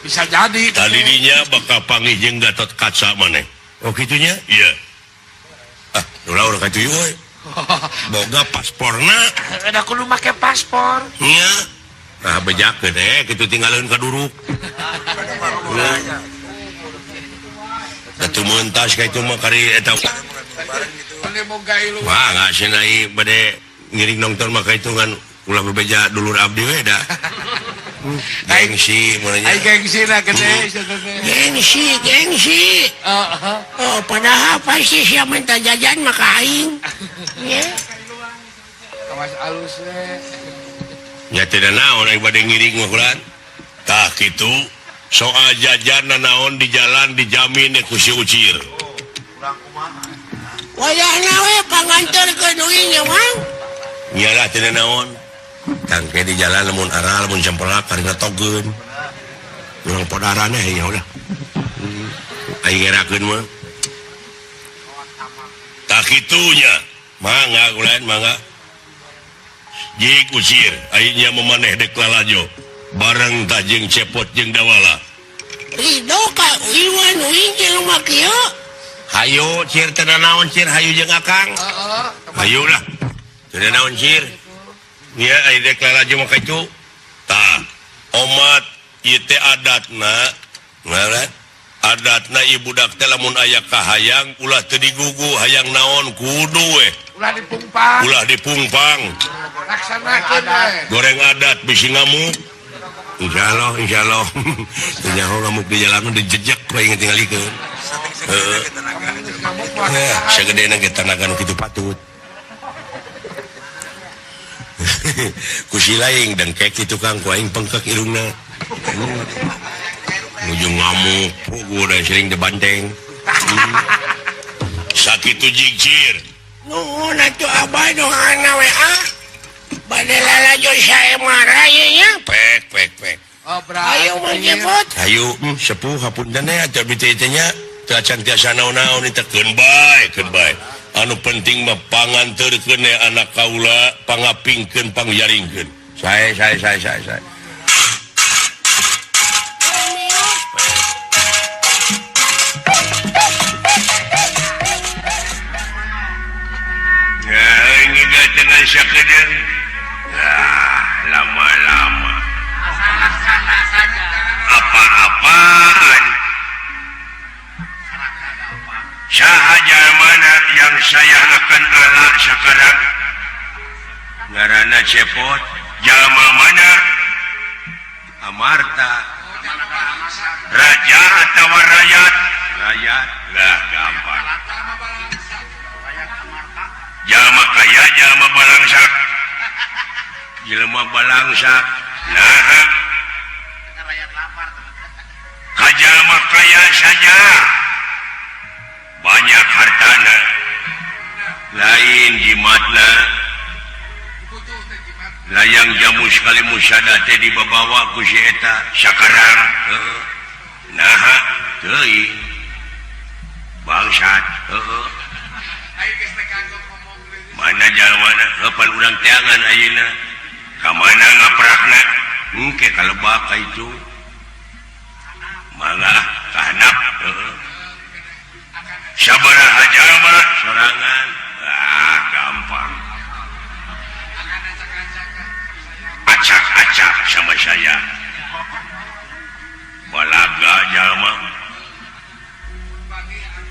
Bisa jadi. Tadi dinya bakal panggih jeung Gatot Kaca maneh. Oh kitunya? Iya. Ah, ulah urang ka dieu euy. Boga pasporna. Da kudu make paspor. Nya. Nah bejakeun kitu tinggaleun ka duruk. Atuh mentas ka itu mah kari eta. Wah, nggak senai bade ngiring nonton maka itu kan ulah bebeja dulur abdi we da. Gengsi mun nya. Ai gengsi na gede. Gengsi, gengsi. Oh, padahal pasti sia minta jajan mah ka aing. Nya. Kawas alus we. Nya teu naon ai bade ngiring mah kulan. Tah kitu soal jajan naon di jalan dijamin ku si Ucir. Urang kumaha? Wayahna we panganterkeun deui nya Mang. Iyalah teu naon. Tangke di jalan lamun aral lamun cempelak karena togeun. Urang podarana ya ulah. Aing ngerakeun mah. Tah kitunya. Mangga kulan mangga. Jik Ucir aingnya memaneh dek lalajo. Bareng tah jeung Cepot jeung Dawala. Ridho ka Iwan uing jelema kieu. Hayu Cir teu naon Cir hayu jeung Akang. Hayu lah. Teu naon Cir. Nya ai dek lalajo mah kitu. Tah, omat ieu teh adatna, ngaran adatna ieu budak teh lamun aya kahayang ulah teu digugu hayang naon kudu we. Ulah dipungpang. Ulah dipungpang. Laksanakeun we. Goreng adat bisi ngamuk. Insyaallah, insyaallah. Teu nyaho ngamuk di jalan dijejek we tingalikeun. Heeh. Sagedena ge tanaga nu kitu patut. Ku si laing dengkek kitu Kang ku aing pengkek irungna. Nuju ngamuk, puguh da sering dibanteng. Sakitu jigcir. Nuhun atuh abah doana we ah. Bade lalajo saemara ye nya. Pek pek pek. Oh, ayo Mang Cepot. Hayu sepuh hapunten teh atuh abdi teh nya teu acan tiasa naon-naon teh keun bae, keun bae. Anu penting mah panganterkeun anak kaula, pangapingkeun, pangjaringkeun. Sae sae sae sae sae. sakedeung. Ah, lama-lama. Apa-apaan. Saha mana yang saya akan ala sekarang? Ngaranna Cepot. Jalma mana? Amarta. Raja atau rakyat? Rakyat. Lah gampang. Jalma kaya, jalma balangsak. Jelema balangsak. Nah, kajalma kaya saja banyak hartana, lain jimatna. Layang jamu sekali musada teh dibawa ku si eta sakarang. Heeh. Naha teuing bangsat. Heeh. Mana jalmana heupan urang teangan ayeuna. Ka mana ngaprakna? Engke kalebak ka itu. Mangga kahanap. Heeh. Sabaraha jalma sorangan. Ah, gampang. Acak-acak sama saya. Balaga jalma.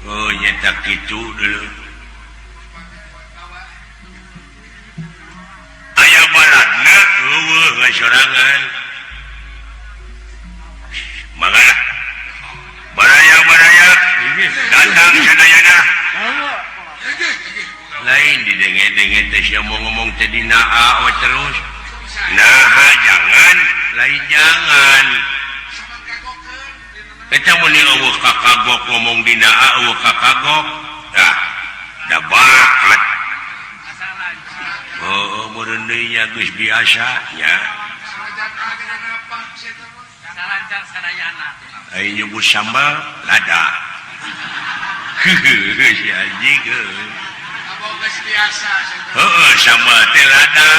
Oh, nyata kitu dulu. Aya baladna eueuh ngasorangan. Mangga. Baraya-baraya datang sadayana. Lain didenge-denge teh sia mau ngomong teh dina we terus. Nah, jangan, lain jangan. Eta mun eueuh kakagok ngomong dina eueuh kakagok. Dah, da bakat. Oh, meureun deui nya geus biasa nya. Aing nyebut sambal lada. Si anjing heuh. Heeh, sambal teh lada.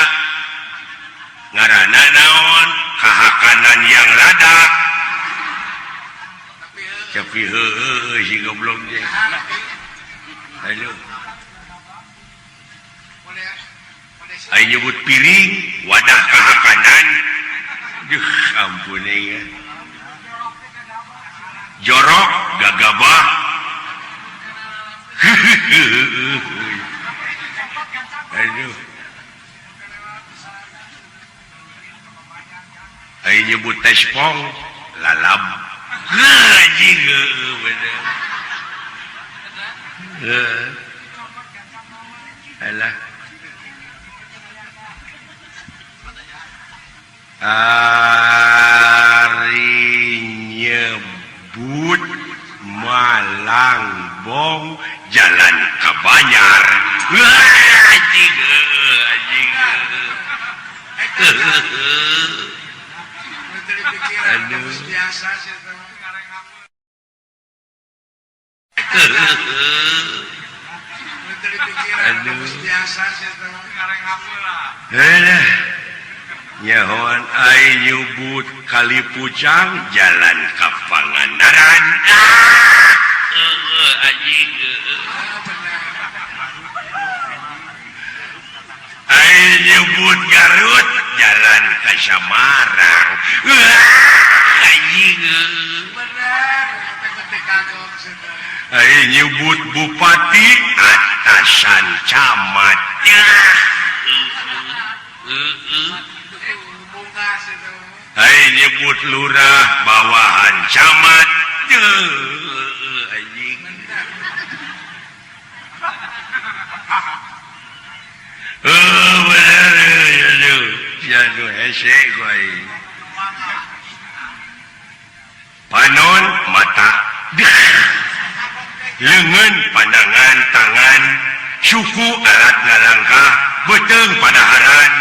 Ngaranna naon? Kahakanan yang lada. Tapi heueuh si goblok teh. Aduh. Aing nyebut piring wadah kahakanan. Duh, ampun aing. Jorok gagabah. Aduh. Aing nyebut tespong lalab. Anjing heueuh bener. Heuh. Alah. Ari nyebut Malangbong jalan ke Banjar. Anjing heueuh anjing. Aduh. Aduh. Aduh. Nyahoan aing nyebut Kali Pucang jalan ka Pangandaran. Heueuh anjing. Aing nyebut Garut jalan ka Samarang. Anjing. Aing nyebut bupati atasan camat. Aing nyebut lurah bawahan camat. Anjing. Oh, bener aduh. Aduh hese ku aing. Panon mata. Leungeun pandangan tangan, suku alat ngalangkah, beuteung padaharan,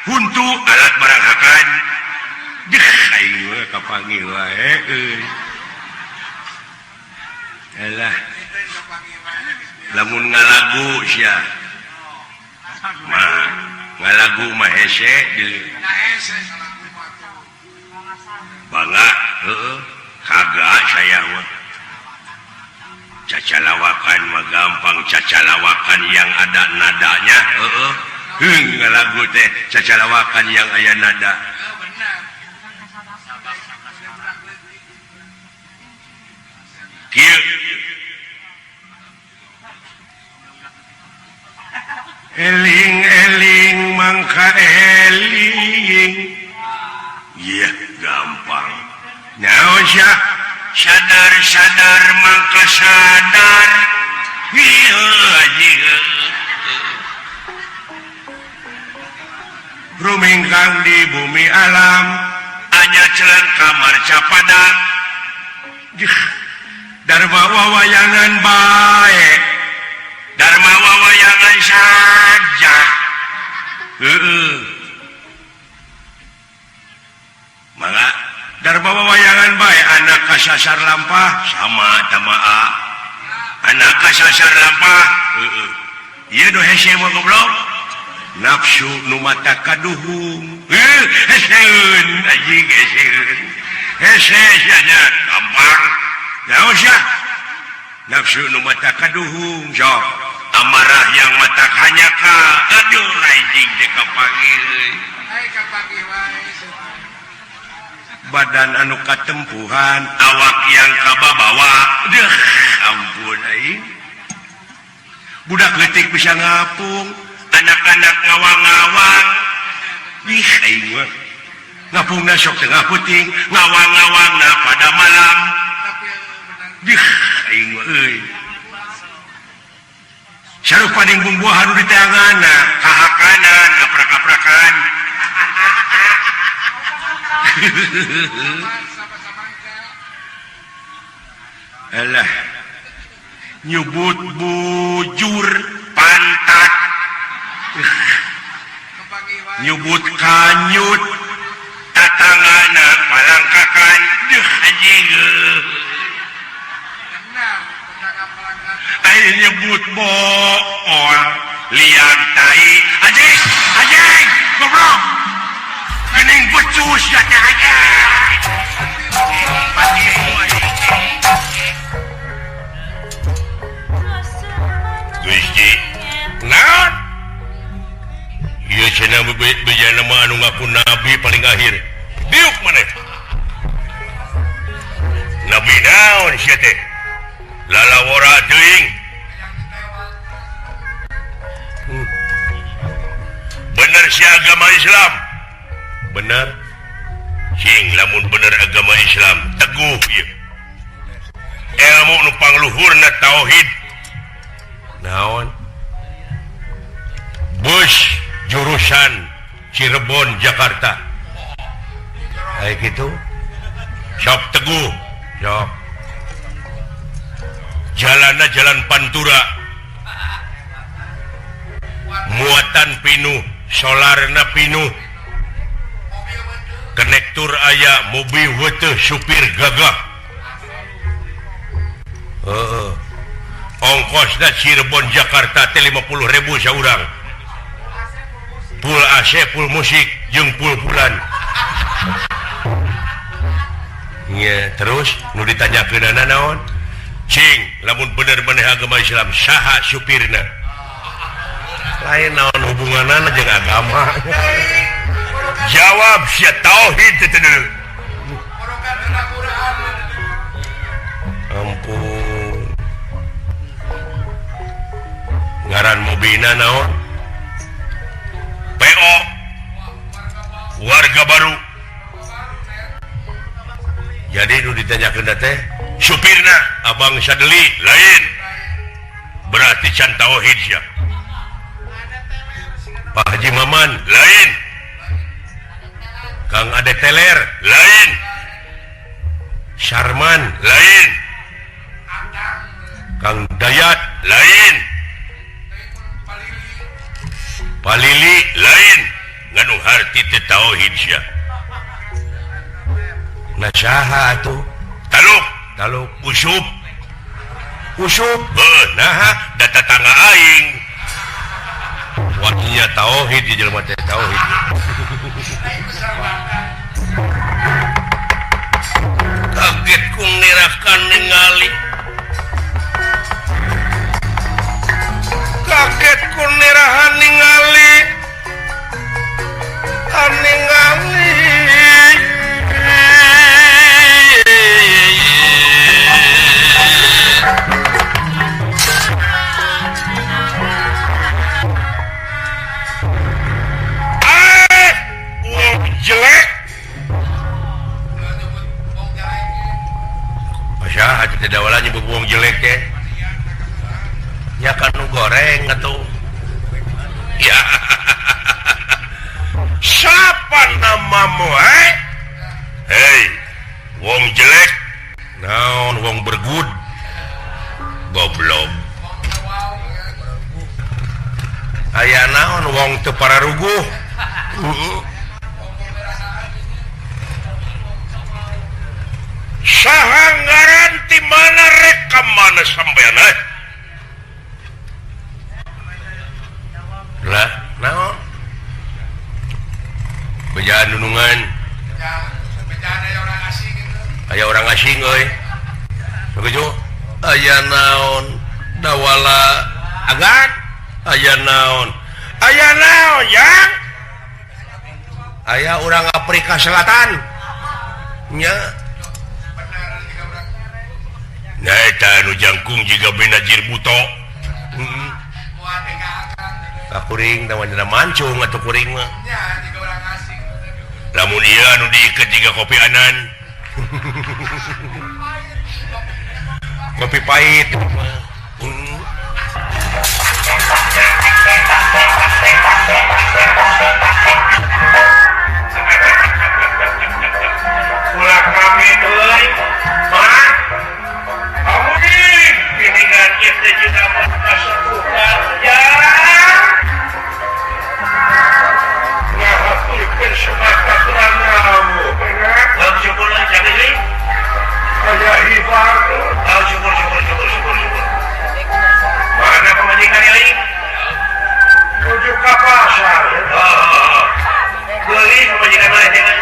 huntu alat baranghakan. Deh, aing mah kapanggih wae euy. Alah. Lamun ngalagu sia. Mah ngalagu mah hese deui. Bangga heueuh kagak saya mah. Cacalawakan mah gampang, cacalawakan yang ada nadanya heueuh. Heung lagu teh cacalawakan yang aya nada. Kieu. Eling-eling mangka eling. Iya gampang. Nyaho sia sadar-sadar mangka sadar. Rumingkang di bumi alam anya celan kamar capada. Dharma wawayangan bae. Dharma wawayangan saja. Maka Dharma wawayangan bae anak kasasar lampah sama tamaa. Anak kasasar lampah. Ieu nu hese mah goblok. Nafsu nu mata kaduhung. Heseun anjing heseun. Hese sia nya gampang. Naon sia? Nafsu nu mata kaduhung sok. Amarah yang mata kanyaka. Aduh anjing teh kapanggih euy. Ai kapanggih wae. Badan anu katempuhan, awak yang kababawa. Deuh, ampun aing. Budak leutik bisa ngapung, anak-anak ngawang-ngawang. Ih, aing mah. Ngapungna sok tengah puting, ngawang-ngawangna pada malam. Dih, aing mah euy. Sarupa ning bumbuahan nu diteanganna, kahakanan, aprak-aprakan. Alah, nyebut bujur pantat, nyebut kanyut, tatangana palangkakan, deh anjing. Ayo nyebut bool, liang tai, anjing, anjing, goblok. Gening becus ya teh anjing. Gusti, naon? Ieu cenah bejana mah anu ngaku nabi paling akhir. Diuk maneh. Nabi naon sia teh? Lalawora teuing. Bener sia agama Islam. Bener. Sing lamun bener agama Islam teguh ieu. Ilmu nu pangluhurna tauhid. Naon? Bus jurusan Cirebon Jakarta. Kayak gitu. Sok teguh, sok. Jalanna jalan Pantura. Muatan pinuh, solarna pinuh. Konektur aya, mobil weteh, supir gagah. Ongkosna Cirebon Jakarta teh 50.000 saurang. Full AC, full musik, jeung full bulan. Nya, terus nu ditanyakeunana naon? Cing, lamun bener maneh agama Islam saha supirna? Lain naon hubunganana jeung agama? Jawab sia tauhid teh teu. Ampun. Ngaran mobilna naon? PO warga baru. Jadi nu ditanyakeun teh supirna Abang Sadeli lain. Berarti can tauhid sia. Pak Haji Maman lain. Kang Ade Teler lain. Sarman lain. Kang Dayat lain. Palili lain. Nganu harti teh tauhid sia. Nah saha atuh? Taluk, taluk usup. Usup, heuh naha da tatangga aing. Wadinya tauhid di jelema teh tauhid. Kaget ku nirakan ningali. Kaget ku nirahan ningali. Teh dawala nyebut wong jelek teh. Ya kan nu goreng atuh. Ya. Siapa namamu, eh? Hei, wong jelek. Naon wong bergud. Goblok. Aya naon wong teu pararuguh. Saha ngaran ti mana rek ka mana sampean eh? Lah, naon? Bejaan nunungan. Bejaan aya orang asing itu. Aya orang asing euy. Begitu aya naon dawala agan aya naon. Aya naon yang? Aya orang Afrika Selatan. Nya. Nah eta nu jangkung jiga Benazir Buto. Heeh. Kuring tah wajana mancung atuh kuring mah. Nya jiga urang asing. Lamun ieu anu diiket jiga kopi anan. Kopi pahit. Ulah kami euy. Mak. Amuin piningan ieu teh juga kasepuhan ya. Mana pemajikan ini? Tuju ke pasar. Beli pemajikan mana jangan.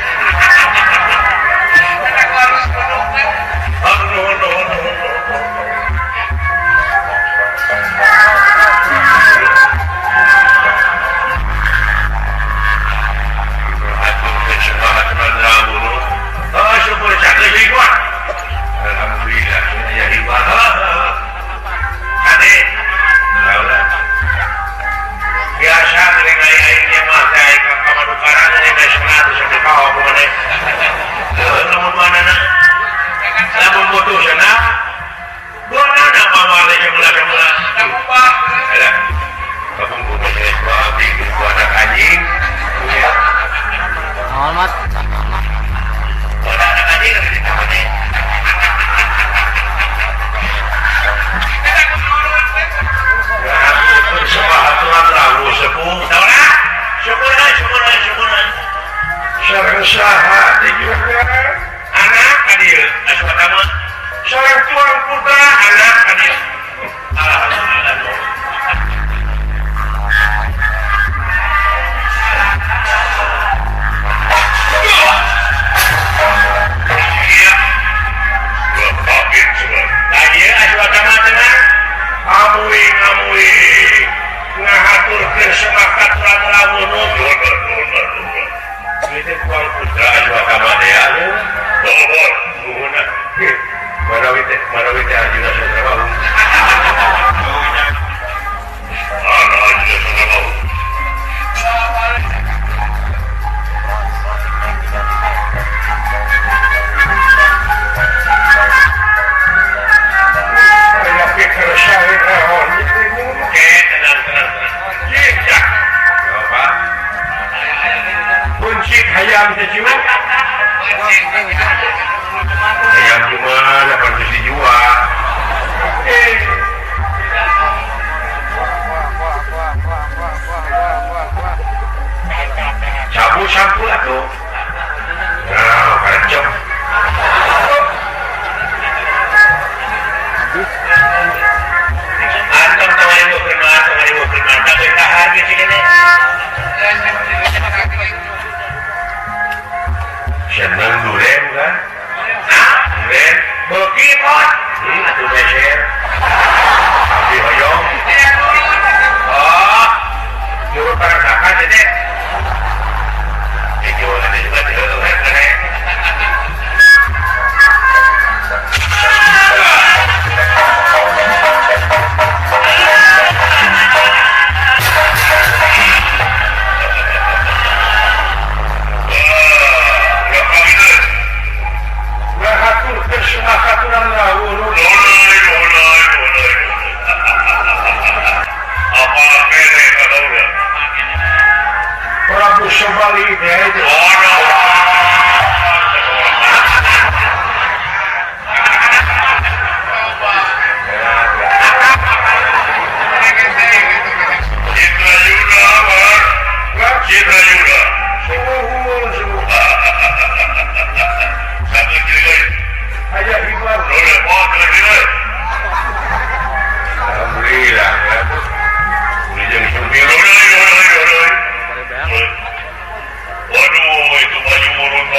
Nah,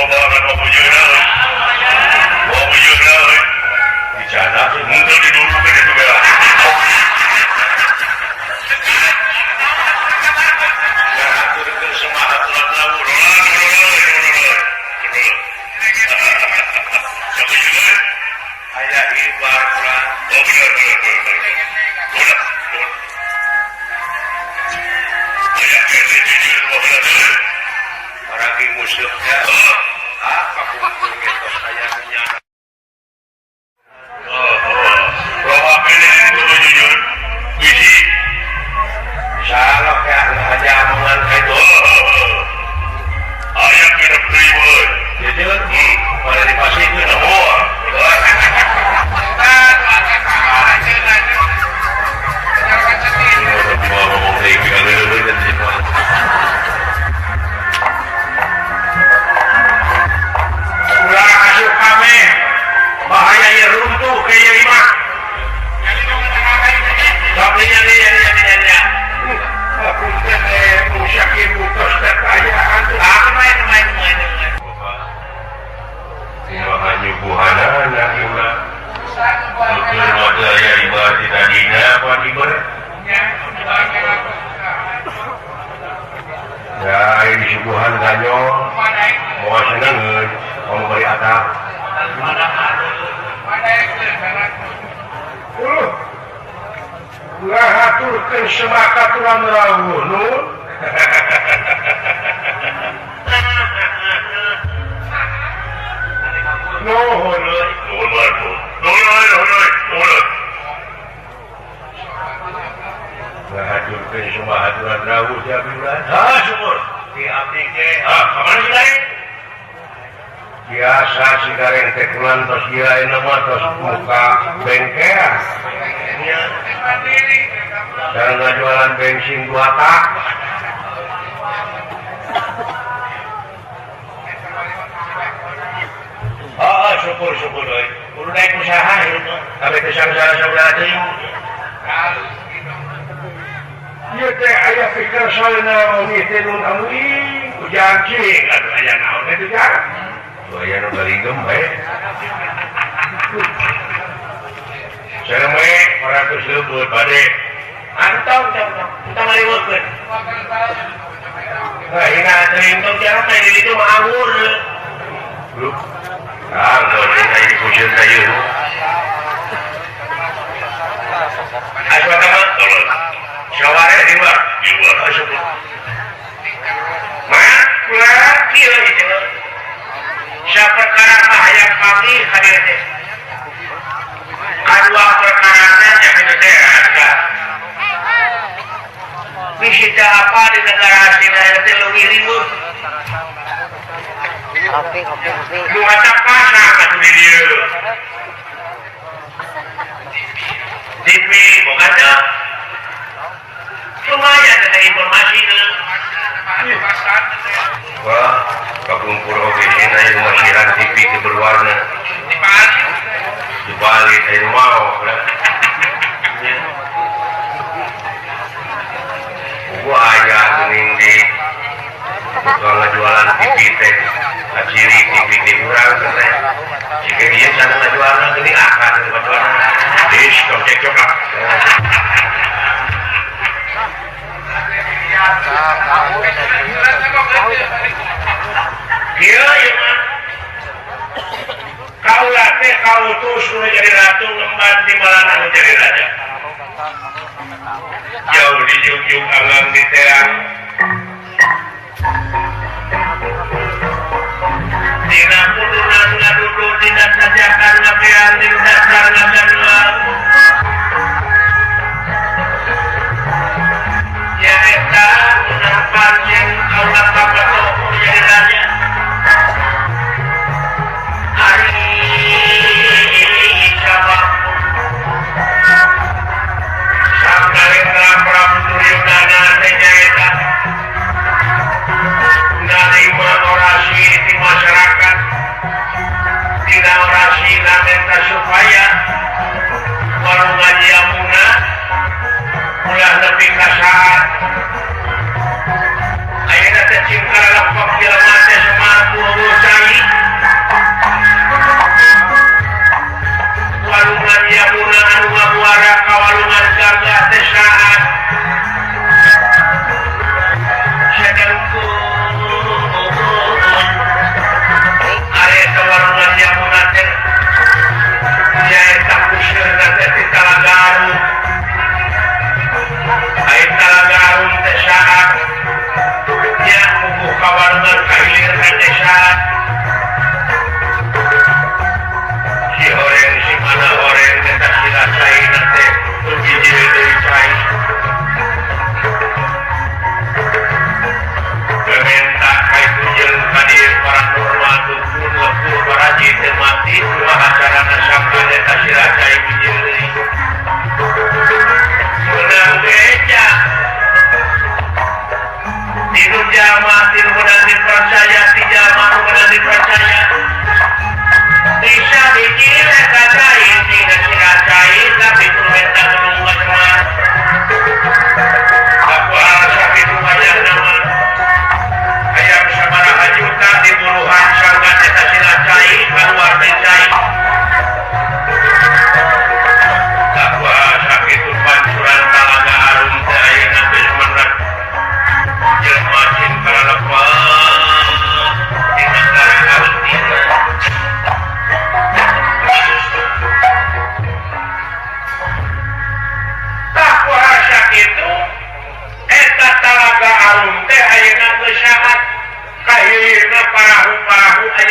Loba kan pabujuna euy. Pabujuna euy. Dicana henteu didulukeun itu bela. Ngahaturkeun semangat ulah rawuh. Aya ibar kurang. Oh benar benar benar. Udah. Aya kene jujur mah benar. Maragi musuhnya. Ah, kapungkur geus aya nyana. Oh, loba kene kudu jujur. Bisi. Salah ya aja omongan itu. Aya kene deui euy. Jujur. Pada dipasikeun oh. Ulah asup kame bahaya ieu runtuh ke ieu imah. Sok nyari nyari nyari nyari. Punten musaki butos teh kaayaan tuh. Ah main main main. Kumaha nyuguhanana ieu mah. Keur mah teu aya ibadah ti tadina apa diber? Ya, ini suguhan ganyol. Moal senengeun, kamu bari atap. Ngahaturkeun semangat urang rawuh nun. Nuhun euy. Nuhun nuhun. Nuhun nuhun nuhun. Ngahaturkeun semangat urang rawuh ti abdi urang. Ha syukur. Ti abdi ge. Ah, ka mana si Gareng? Biasa si Gareng teh kulan tos ieu ayeuna mah tos muka bengkel. Nya. Cara jualan bensin 2 tak. Oh, syukur syukur euy. Kudu naik usaha ieu mah. Kami teh sangsara deui. Ieu teh aya pikir salna ieu teh nun anu ujang cing atuh aya naon teh ujang. Tuh aya nu galigem bae. Sareme 400 leubeut bade. Antong tong tong ngaliweukeun. Hah, hina teuing tong tiara teh di ditu mah anggur. Lu. Ah, geus aya di pusieun ka ieu. Asup ka mah tolong. Saware di luar. Di luar asup. Mah, kula kieu ieu. Saperkara mah hayang pamih ka dieu teh. Kadua perkarana nya kitu teh ada. Bisi teh apa di negara asing lain teh leuwih riweuh. Nu matak pasang atuh di dieu. TV boga teu. Lumayan teh informasi teh. Wah, kapungkur oge cenah ieu masihan TV teu berwarna. Dibalik air mau lah. Gua aya geuning di tukang ngajualan TV teh, ngaciri TV teh urang teh. Jika dia sana ngajualan geuning akad ngajualan. Dis tong cekcok ah. Kieu ieu mah. Kaula teh kautus nu jadi ratu ngemban timbalan nu jadi raja. Jauh dijungjung anggang di teang. Dina pulunan ngadudu dina sajakan ngabeang dina dasar ngaganua. Nyaeta menang pancen kaula papeto nu jadi raja. Ari Sang Narendra Prabu Duryudana teh nyaeta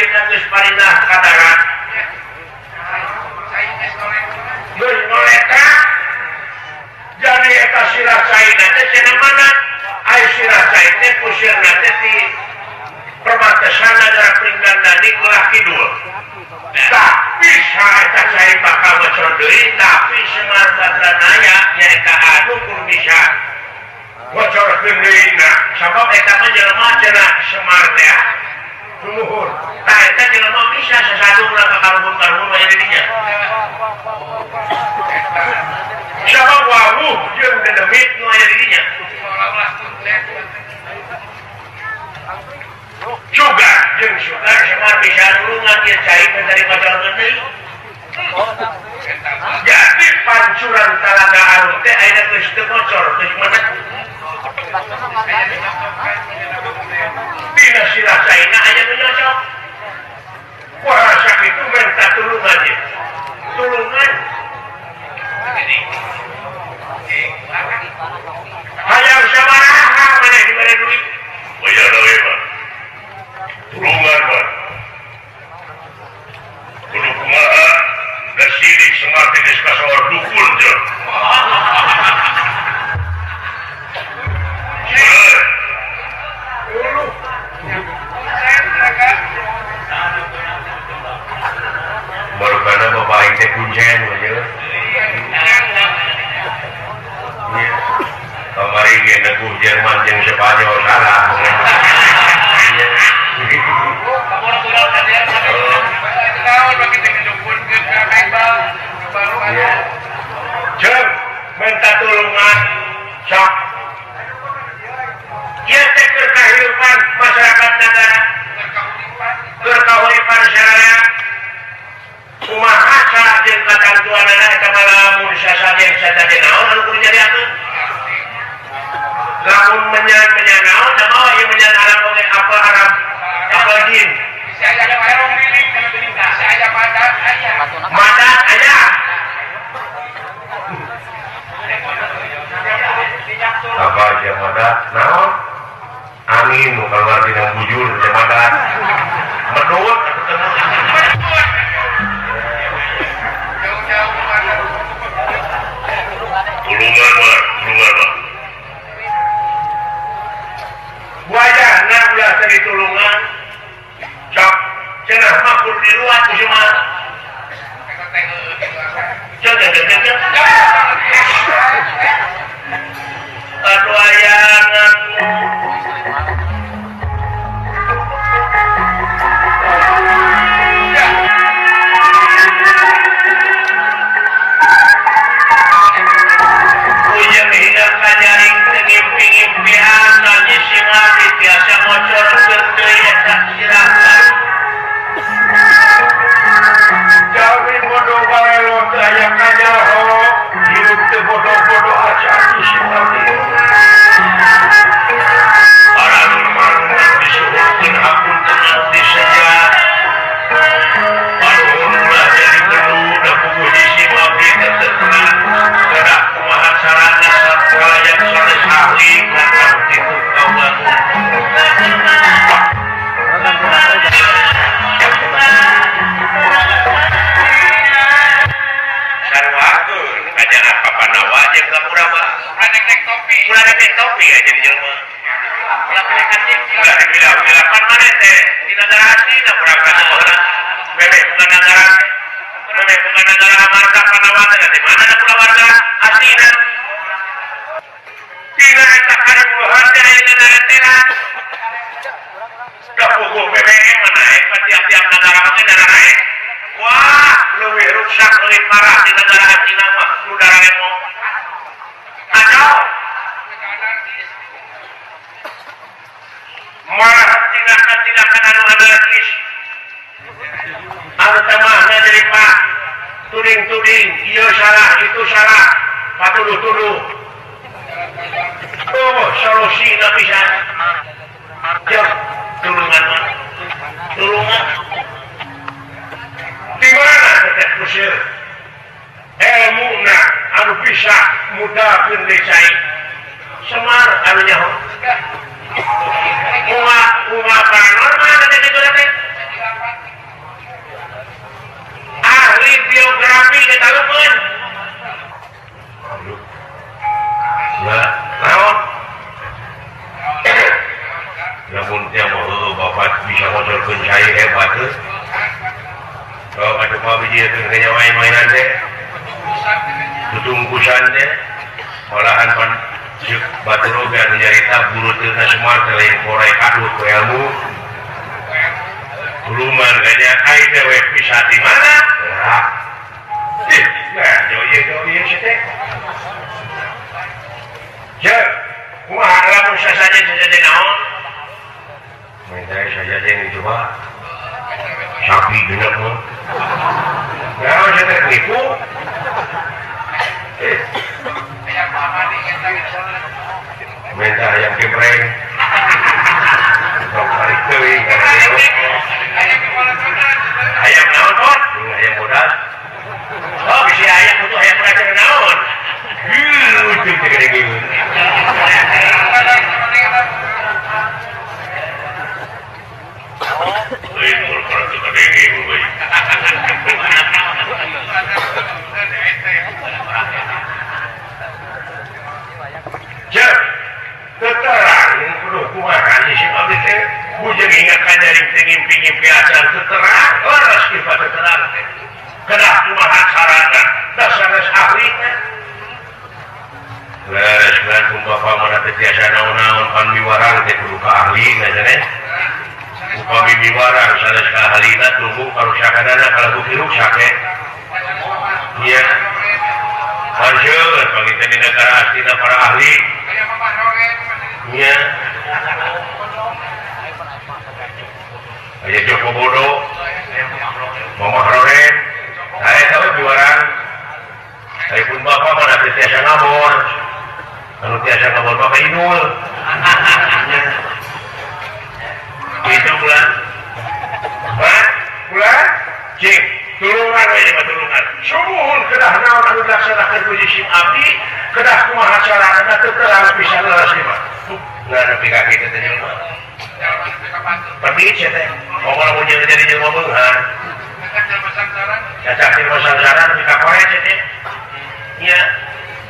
ayeuna geus parinah ka darat. Geus ngoletra. Jadi eta sirah caina teh cenah mana? Ai sirah cai teh pusirna teh di perbatasan negara Pringgandani belah kidul. Tak bisa eta cai bakal bocor deui, tapi Semar Badranaya nyaeta anu kudu bisa bocorkeun deui na. Sabab eta mah jelema cenah Semar teh lumuhur. Tah eta jelema bisa sasadungna ka karuhun-karuhun aya di dinya. Sabab wawuh jeung dedemit nu aya di dinya. Juga jeung sugar Semar bisa nulungan ieu cai dari bocorkeun deui. Jadi pancuran Talaga Arum teh ayeuna geus teu bocor, geus menek. Dina sirah caina aya nu nyocok. Wah, sakitu minta tulungan ieu. Tulungan. Hayang sabaraha maneh dibere duit? Bayar deui mah. Tulungan mah. Kudu kumaha? Da sirik Semar teh geus kasohor dukun jeung. Baru karena bapak aing teh kuncen we. Iya. Kamari ge neguh Jerman jeung Spanyol salah. Iya. Jeung minta tulungan sok. Ieu teh keur kahirupan masyarakat negara. Keur kahuripan sararea. Kumaha cara jeung katantuanana eta mah lamun sasajen sasajen naon anu kudu nyariakeun? Lamun menyan-menyan naon da mawa ieu menyan Arab oge apel Arab, apel jin. Bisa aya terong liling bisa aya madat aya. Madat aya. Apa aja madat naon? Angin nu keluar tina bujur teh madat. Medut Tulungan mah, tulungan mah. Wayahna ulah teh ditulungan. Cok, cenah mah kudu diruat ku Semar. Cok, cok, cok, cok. Aduh ayangan. Ujung hingga kanyaring ngimpi-ngimpian nanya si mati tiasa ngocorkeun deui eta sirah baru. Jauhi bodoh balelo teu aya kanyaho, hirup teu bodoh-bodoh acan si mati. Paranormal disuhunkeun hapunten diseja. Panuhun ulah jadi perlu da puguh si abdi teh teu kedah kumaha carana sakalayan sanes ahli ngakang titu kaula. Sarua kajangan Papanawa jeung Kapurama. Ulah nek topi. Ulah nek topi aja di jelema. Ulah pilih kasih, ulah dipilah-pilah pan maneh teh di nagara asli na urang ka baheula. Memeh bunga nagara, memeh bunga nagara Amarta Panawa teh di mana da kulawarga aslina. Tina eta kariweuhan teh aya nagara teh. Da puguh BBM mah naek pa tiap-tiap nagara oge naek. Wah, leuwih ruksak leuwih parah di nagara asli mah nu dararemo. Kacau. Malah tindakan-tindakan anu anarkis. Anu tamahna jadi pak tuding-tuding, ieu salah, itu salah, patuduh-tuduh. Oh, solusi nggak bisa. Jauh, tulungan mah. Tulungan. Di mana teteh kusir? Ilmuna anu bisa mudahkeun deui cai. Semar anu nyaho. Bunga paranormal teh kitu teh. ngocorkeun cai hebat teh. Oh, atuh mah biji teh kanya main-mainan teh. Tutungkusan teh. Malahan pan ceuk batur oge anu nyarita buruteuna Semar teh lain korek kadut ku ilmu. Tuluman kanya ai teh we bisa di mana? Lah. Ih, nah jauh ieu ieu teh. Ceuk, kumaha lamun sasajen naon? Minta sajajen coba. Sapi genep mah. Naon sia teh nipu? Minta ayam gepreng. Sok tarik teuing kana ayam naon kok? Ayam bodas. Oh, bisi ayam butuh ayam bodas teh naon? Heuh, teu gede geueun. Lain mul teu kadenge euy. Cek, teterang kudu kumaha si abdi teh bujeng ingat ka nyaring teh ngimpi-ngimpi acan teterang leres kieu teterang teh. Kedah kumaha carana da sanes ahlina. Leres kan bapak mana teh tiasa naon-naon pan miwarang teh kudu ka ahlina cenah. Upami miwarang sanes ka ahlina tunggu karusakanana kalagu kiruksak teh. Iya. Panseur panginten di negara astina para ahli. Iya. Aya Joko Bodo, Mamah Roren, saya tahu miwarang. Saya pun bapak mana teh tiasa ngabor. Anu tiasa ngabor bapak Inul. Itu bulan. Hah? Bulan? Cik, tulungan we mah tulungan. Sumuhun kedah naon anu dilaksanakeun ku sim abdi, kedah kumaha carana teu terang pisan leres ieu mah. Nggak nepi ka kitu teh jelema. Pergi sia teh. Komo lamun jeung jadi jelema beunghar. Cacak jelema sangsara nepi ka kore sia teh. Nya.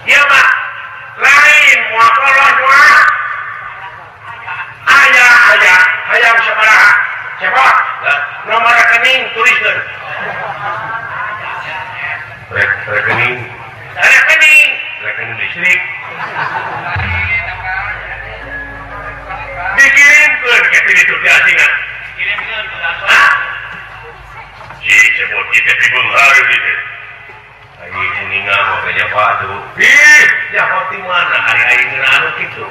Ieu mah lain moal kolot moal. Aya aya hayang sabaraha. Cepot. Nomor rekening tuliskeun. Rekening. Rekening. Rekening listrik. Dikirimkeun ke ditu di asingan. Dikirimkeun ku langsung. Si cepot ieu teh beunghar ieu teh. Aing uninga mah kaya padu. Ih, nyaho ti mana ari aing ngeunah anu kitu.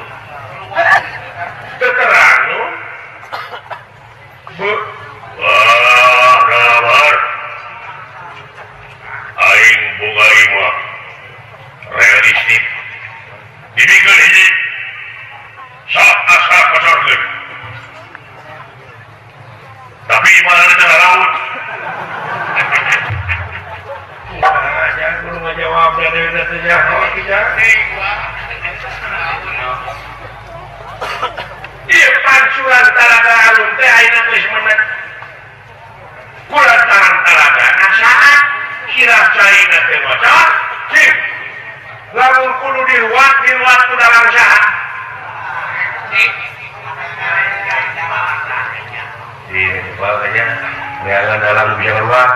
Teterang nu. Bu. Wah, kabar. Aing boga imah. Realistik. Dibikeun hiji. Sok asa kocorkeun. Tapi imahna di tengah laut. Nah, jangan kudu ngajawab da deui teh nyaho kitu. Ieu pancuran talaga alun teh ayeuna geus menek. Kulantaran talaga na saat sirah caina teh ngocor, cik. Lamun kudu diruat, diruat ku dalang saha? Iya, makanya neangan dalang bisa ngeruat.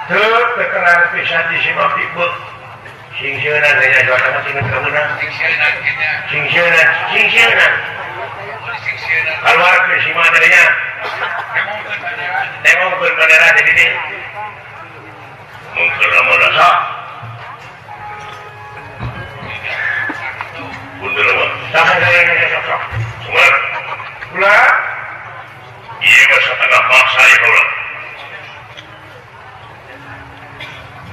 Teu tekerang pisan di simap ibu. Sing seunan kayaknya juara mah sing kameunang. Sing seunan, sing seunan. Keluar ke sima tadinya. Tengongkeun bendera di dieu. Mungkin lamun sok. Mundur mah. Saha sok sok. Semar. Ulah. Ieu mah satengah paksa ieu kaula.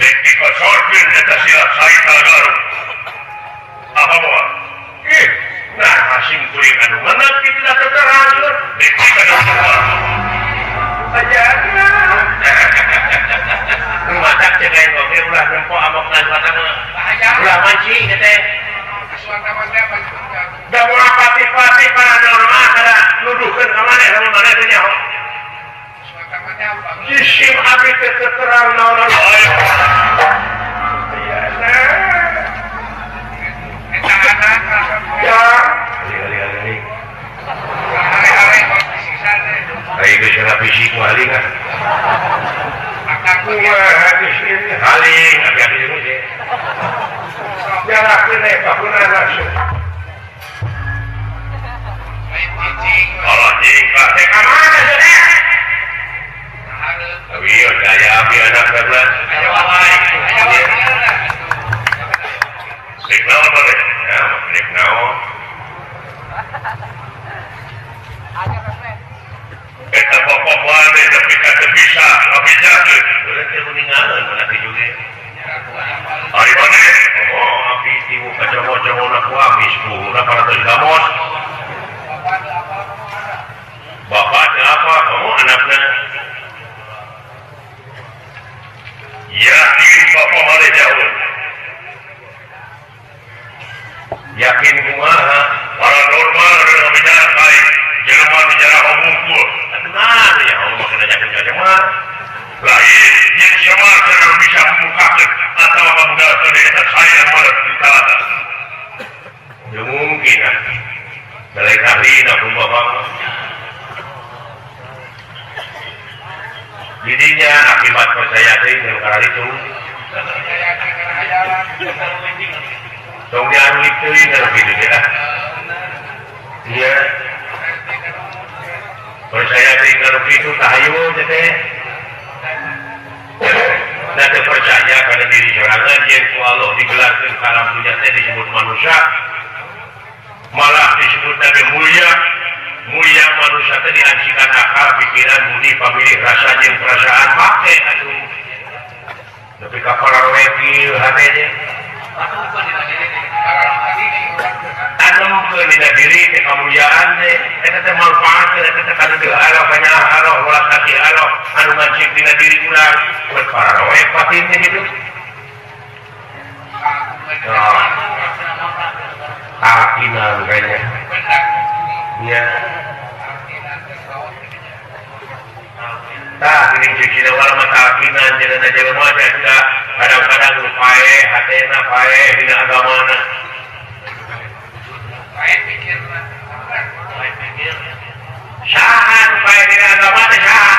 Dek dikocorkeun eta silat cai Talagaru. Apa moal? Ih, nah hasim kuring anu meunang kitu da teterang ieu. Dek dikocorkeun. Aja. Matak cek aing oge ulah nempo amokna suara mah. Ulah mancing teh. Da moal pati-pati paranormal kada nuduhkeun ka maneh lamun maneh teh nyaho. Jisim abdi teh terang naon-naon. Ya. Kakeun kapunan langsung. Allah jingka teh ka mana cenah? Awieu daya abdi anak berat. Rek naon boleh? Ya, rek naon. Eta bapak maneh nepi ka teu bisa ngabejakeun. Boleh teh kuningalan mana teh juga. Ari maneh? Oh, abdi tiwu kacomo-comona ku amis buhuna parantos gamos. Bapak teh apa? Kamu anakna. Yakin bapak maneh jauh. Yakin kumaha paranormal bicara baik jelema bicara hubungkul tenang ya Allah makana yakin ka semar lain yang semar teu bisa membukakeun atawa ngabudalkeun eta saya mah ditalata teu mungkin ah lain ahlina pun bapak jadinya akibat percaya teh jeung karena itu tong diarulik teuing kalau gitu ya. Iya. Percaya teuing kalau gitu tahayu teh. Da teu percaya kana diri sorangan jeung ku Allah digelarkeun ka alam dunya teh disebut manusia. Malah disebut teh mulia. Mulia manusia teh diancikan akal, pikiran, budi, pamilih, rasa jeung perasaan make atuh. Tapi ka pararoe hate teh. Tanamkeun dina diri teh kamuliaan teh eta teh manfaatkeun eta teh kana deui Allah kanyaah Allah welas kasih Allah anu ngancik dina diri urang buat pararoe batin teh kitu. Akinan kayaknya. Nya. Tah geuning cuci wala mah takinan cenah jelema teh kadang-kadang nu paeh hatena paeh dina agamana. Paeh pikirna. Paeh pikir. Saha nu paeh dina agama teh saha?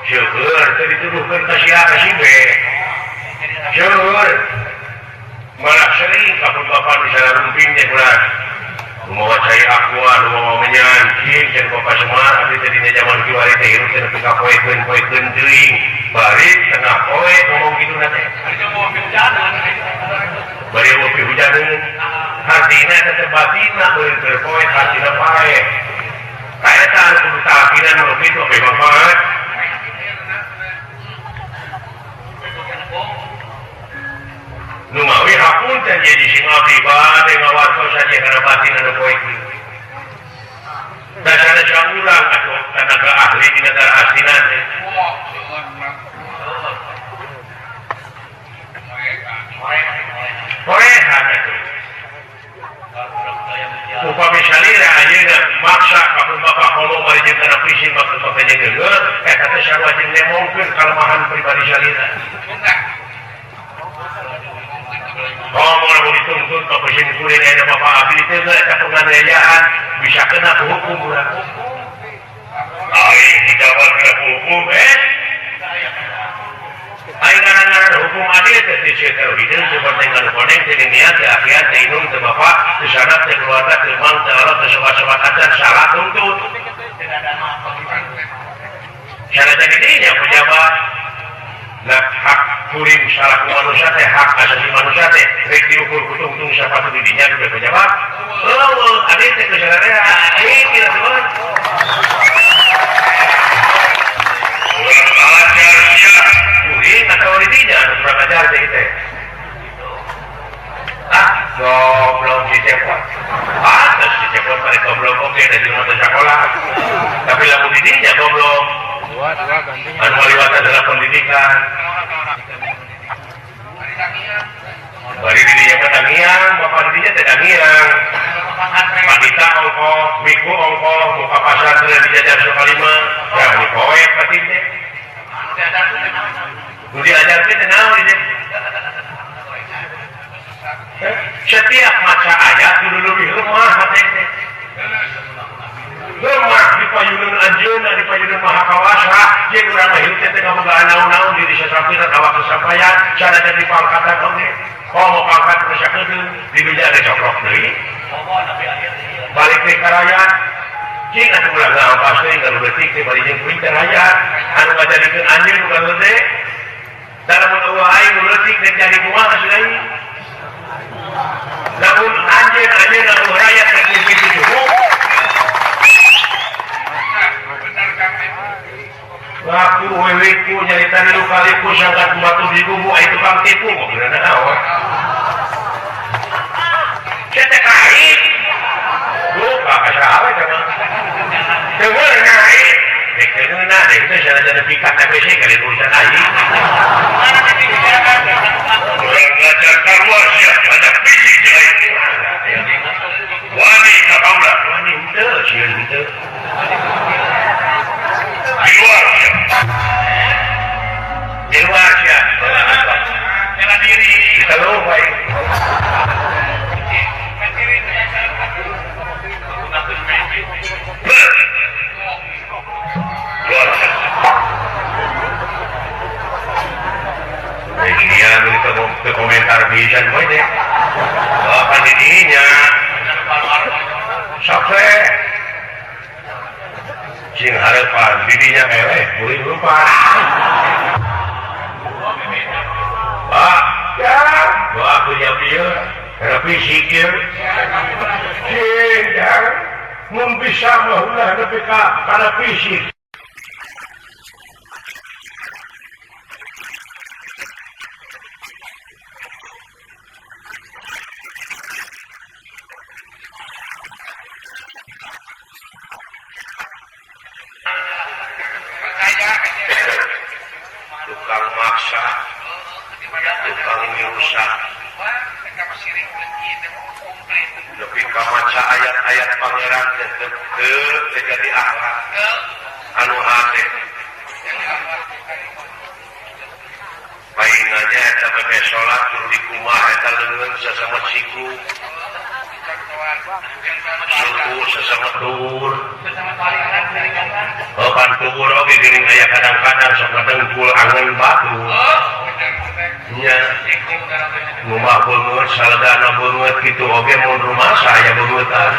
Syukur teu dituduhkeun ka si A ka si B. Syukur. Malah sering kapun bapak nu sarumping teh ulah. Lumawa cai aqua, lumawa menyan, cing cenah bapak Semar abdi teh dina jaman kiwari teh hirup teh nepi ka poekeun-poekeun teuing. Bari tengah poe ngomong kitu na teh. Bari ngopi hujaneun. Hartina eta teh batinna beureun keur poe hartina pae. Ka eta anu kudu taakinan nu kitu oge manfaat. Nu mawi hapunten jadi sing abdi bade ngawartosan ye kana batin anu poe kieu. Da sanes urang atuh tenaga ahli di negara aslinan teh. Korehan atuh. Upami salira ayeuna maksa ka bapak ngomong bari jeung kana puisi maksud bapak jeung geuleuh eta teh sarua jeung nemongkeun kalemahan pribadi salira. Ngomong lamun dituntut ka puisi kuring aya bapak abdi teh eta penganiayaan bisa kena ku hukum urang. Aing dijawab kena ku hukum Aing ngaran-ngaran hukum adil teh teu teu hideung teu penting anu koneng teu niat teu afiat teu indung teu bapak teu sanak teu keluarga teu mang teu Allah teu sobat-sobat acan salah tuntut. Syarat dinya pejabat nah hak kuring salah ku manusia teh hak asasi manusia teh rek diukur ku tungtung sapatu di dinya nu pejabat. Eueuh adil teh ku sararea aing kira semangat. Urang ajar sia kuring atau dinya anu kurang ajar teh teh. Ah, goblok si Cepot. Pantes si Cepot mah goblok oge da jelema teh sakola. Tapi lamun di dinya goblok. Anu maliwat adalah pendidikan. Bari di dinya mah dangiang, bapak di dinya teh dangiang. Panita ongkoh, miku ongkoh, muka pasar teh dijajar sokalima, ya nu poek batin teh. Nu diajarkeun teh naon di dieu? Setiap maca ayat kudu leuwih lemah hate teh. Lemah di payuneun anjeunna di payuneun Maha Kawasa jeung urang mah hirup teh ngabogaan naon-naon diri sasampaian awak sasampaian sanajan dipangkatan oge. Komo pangkat terus sakedeung dibejaan teh cokrok deui. Balik ke karayan. Cing atuh ulah ngaampas deui galuh leutik teh bari jeung kuring teh rakyat. Anu ngajadikeun anjeun bukan gede. Da lamun eueuh aing nu leutik rek jadi kumaha cenah. Lamun anjeun anjeun eueuh rakyat rek kitu cukup. Laku weweku nyarita dulu kaliku sangkat batu di kubu ai tukang tipu kok geuna naon. Cetek aing. Lupa ka saha we teh mah. Teu meunang aing. Dek teu meunang dek teh sanajan nepi ka TBC kali urusan aing. Urang ngajar kaluar sia ada fisik di aing. Wani ka kaula. Wani henteu sieun henteu. Di luar sia. Di luar sia. Bela diri. Diteluh bae. Luar sia. Iya, ke komentar pisan we deh. Bapak di dinya. Sok we. Sing harapan didinya eleh boleh lupa. Pak, ya, doa punya bieu, revisi kieu. Cing, jang, mun bisa mah ulah nepi ka kana fisik. Tukang maksa, tukang ngerusak, lebih ka maca ayat-ayat pangeran teu jadi akhlak anu hate. Paingannya eta bebe salat kudu dikumaha eta leungeun sasama siku, suku sasama tuur. Oh kan tuur oge geuning aya kadang-kadang sok ngadengkul angen batu. Nya rumah beungeut saledana beungeut kitu oge mun rumasa aya beungeutan.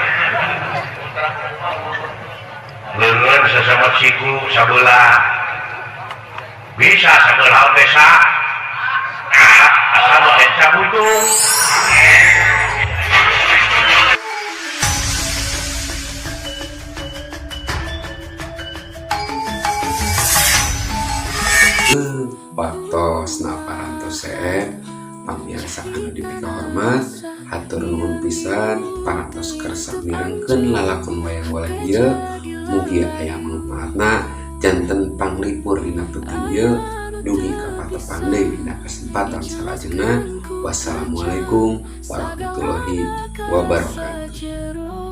Leungeun sasama siku sabelah. Bisa sabelah oge sa. Asal mah cabutung. Waktos parantos pamiarsa anu dipikahormat hatur nuhun pisan parantos kersa mirengkeun lalakon wayang golek ieu mugi aya manfaatna janten panglipur dina peuting ieu dugi ka patepang deui dina kesempatan salajengna. Wassalamualaikum warahmatullahi wabarakatuh.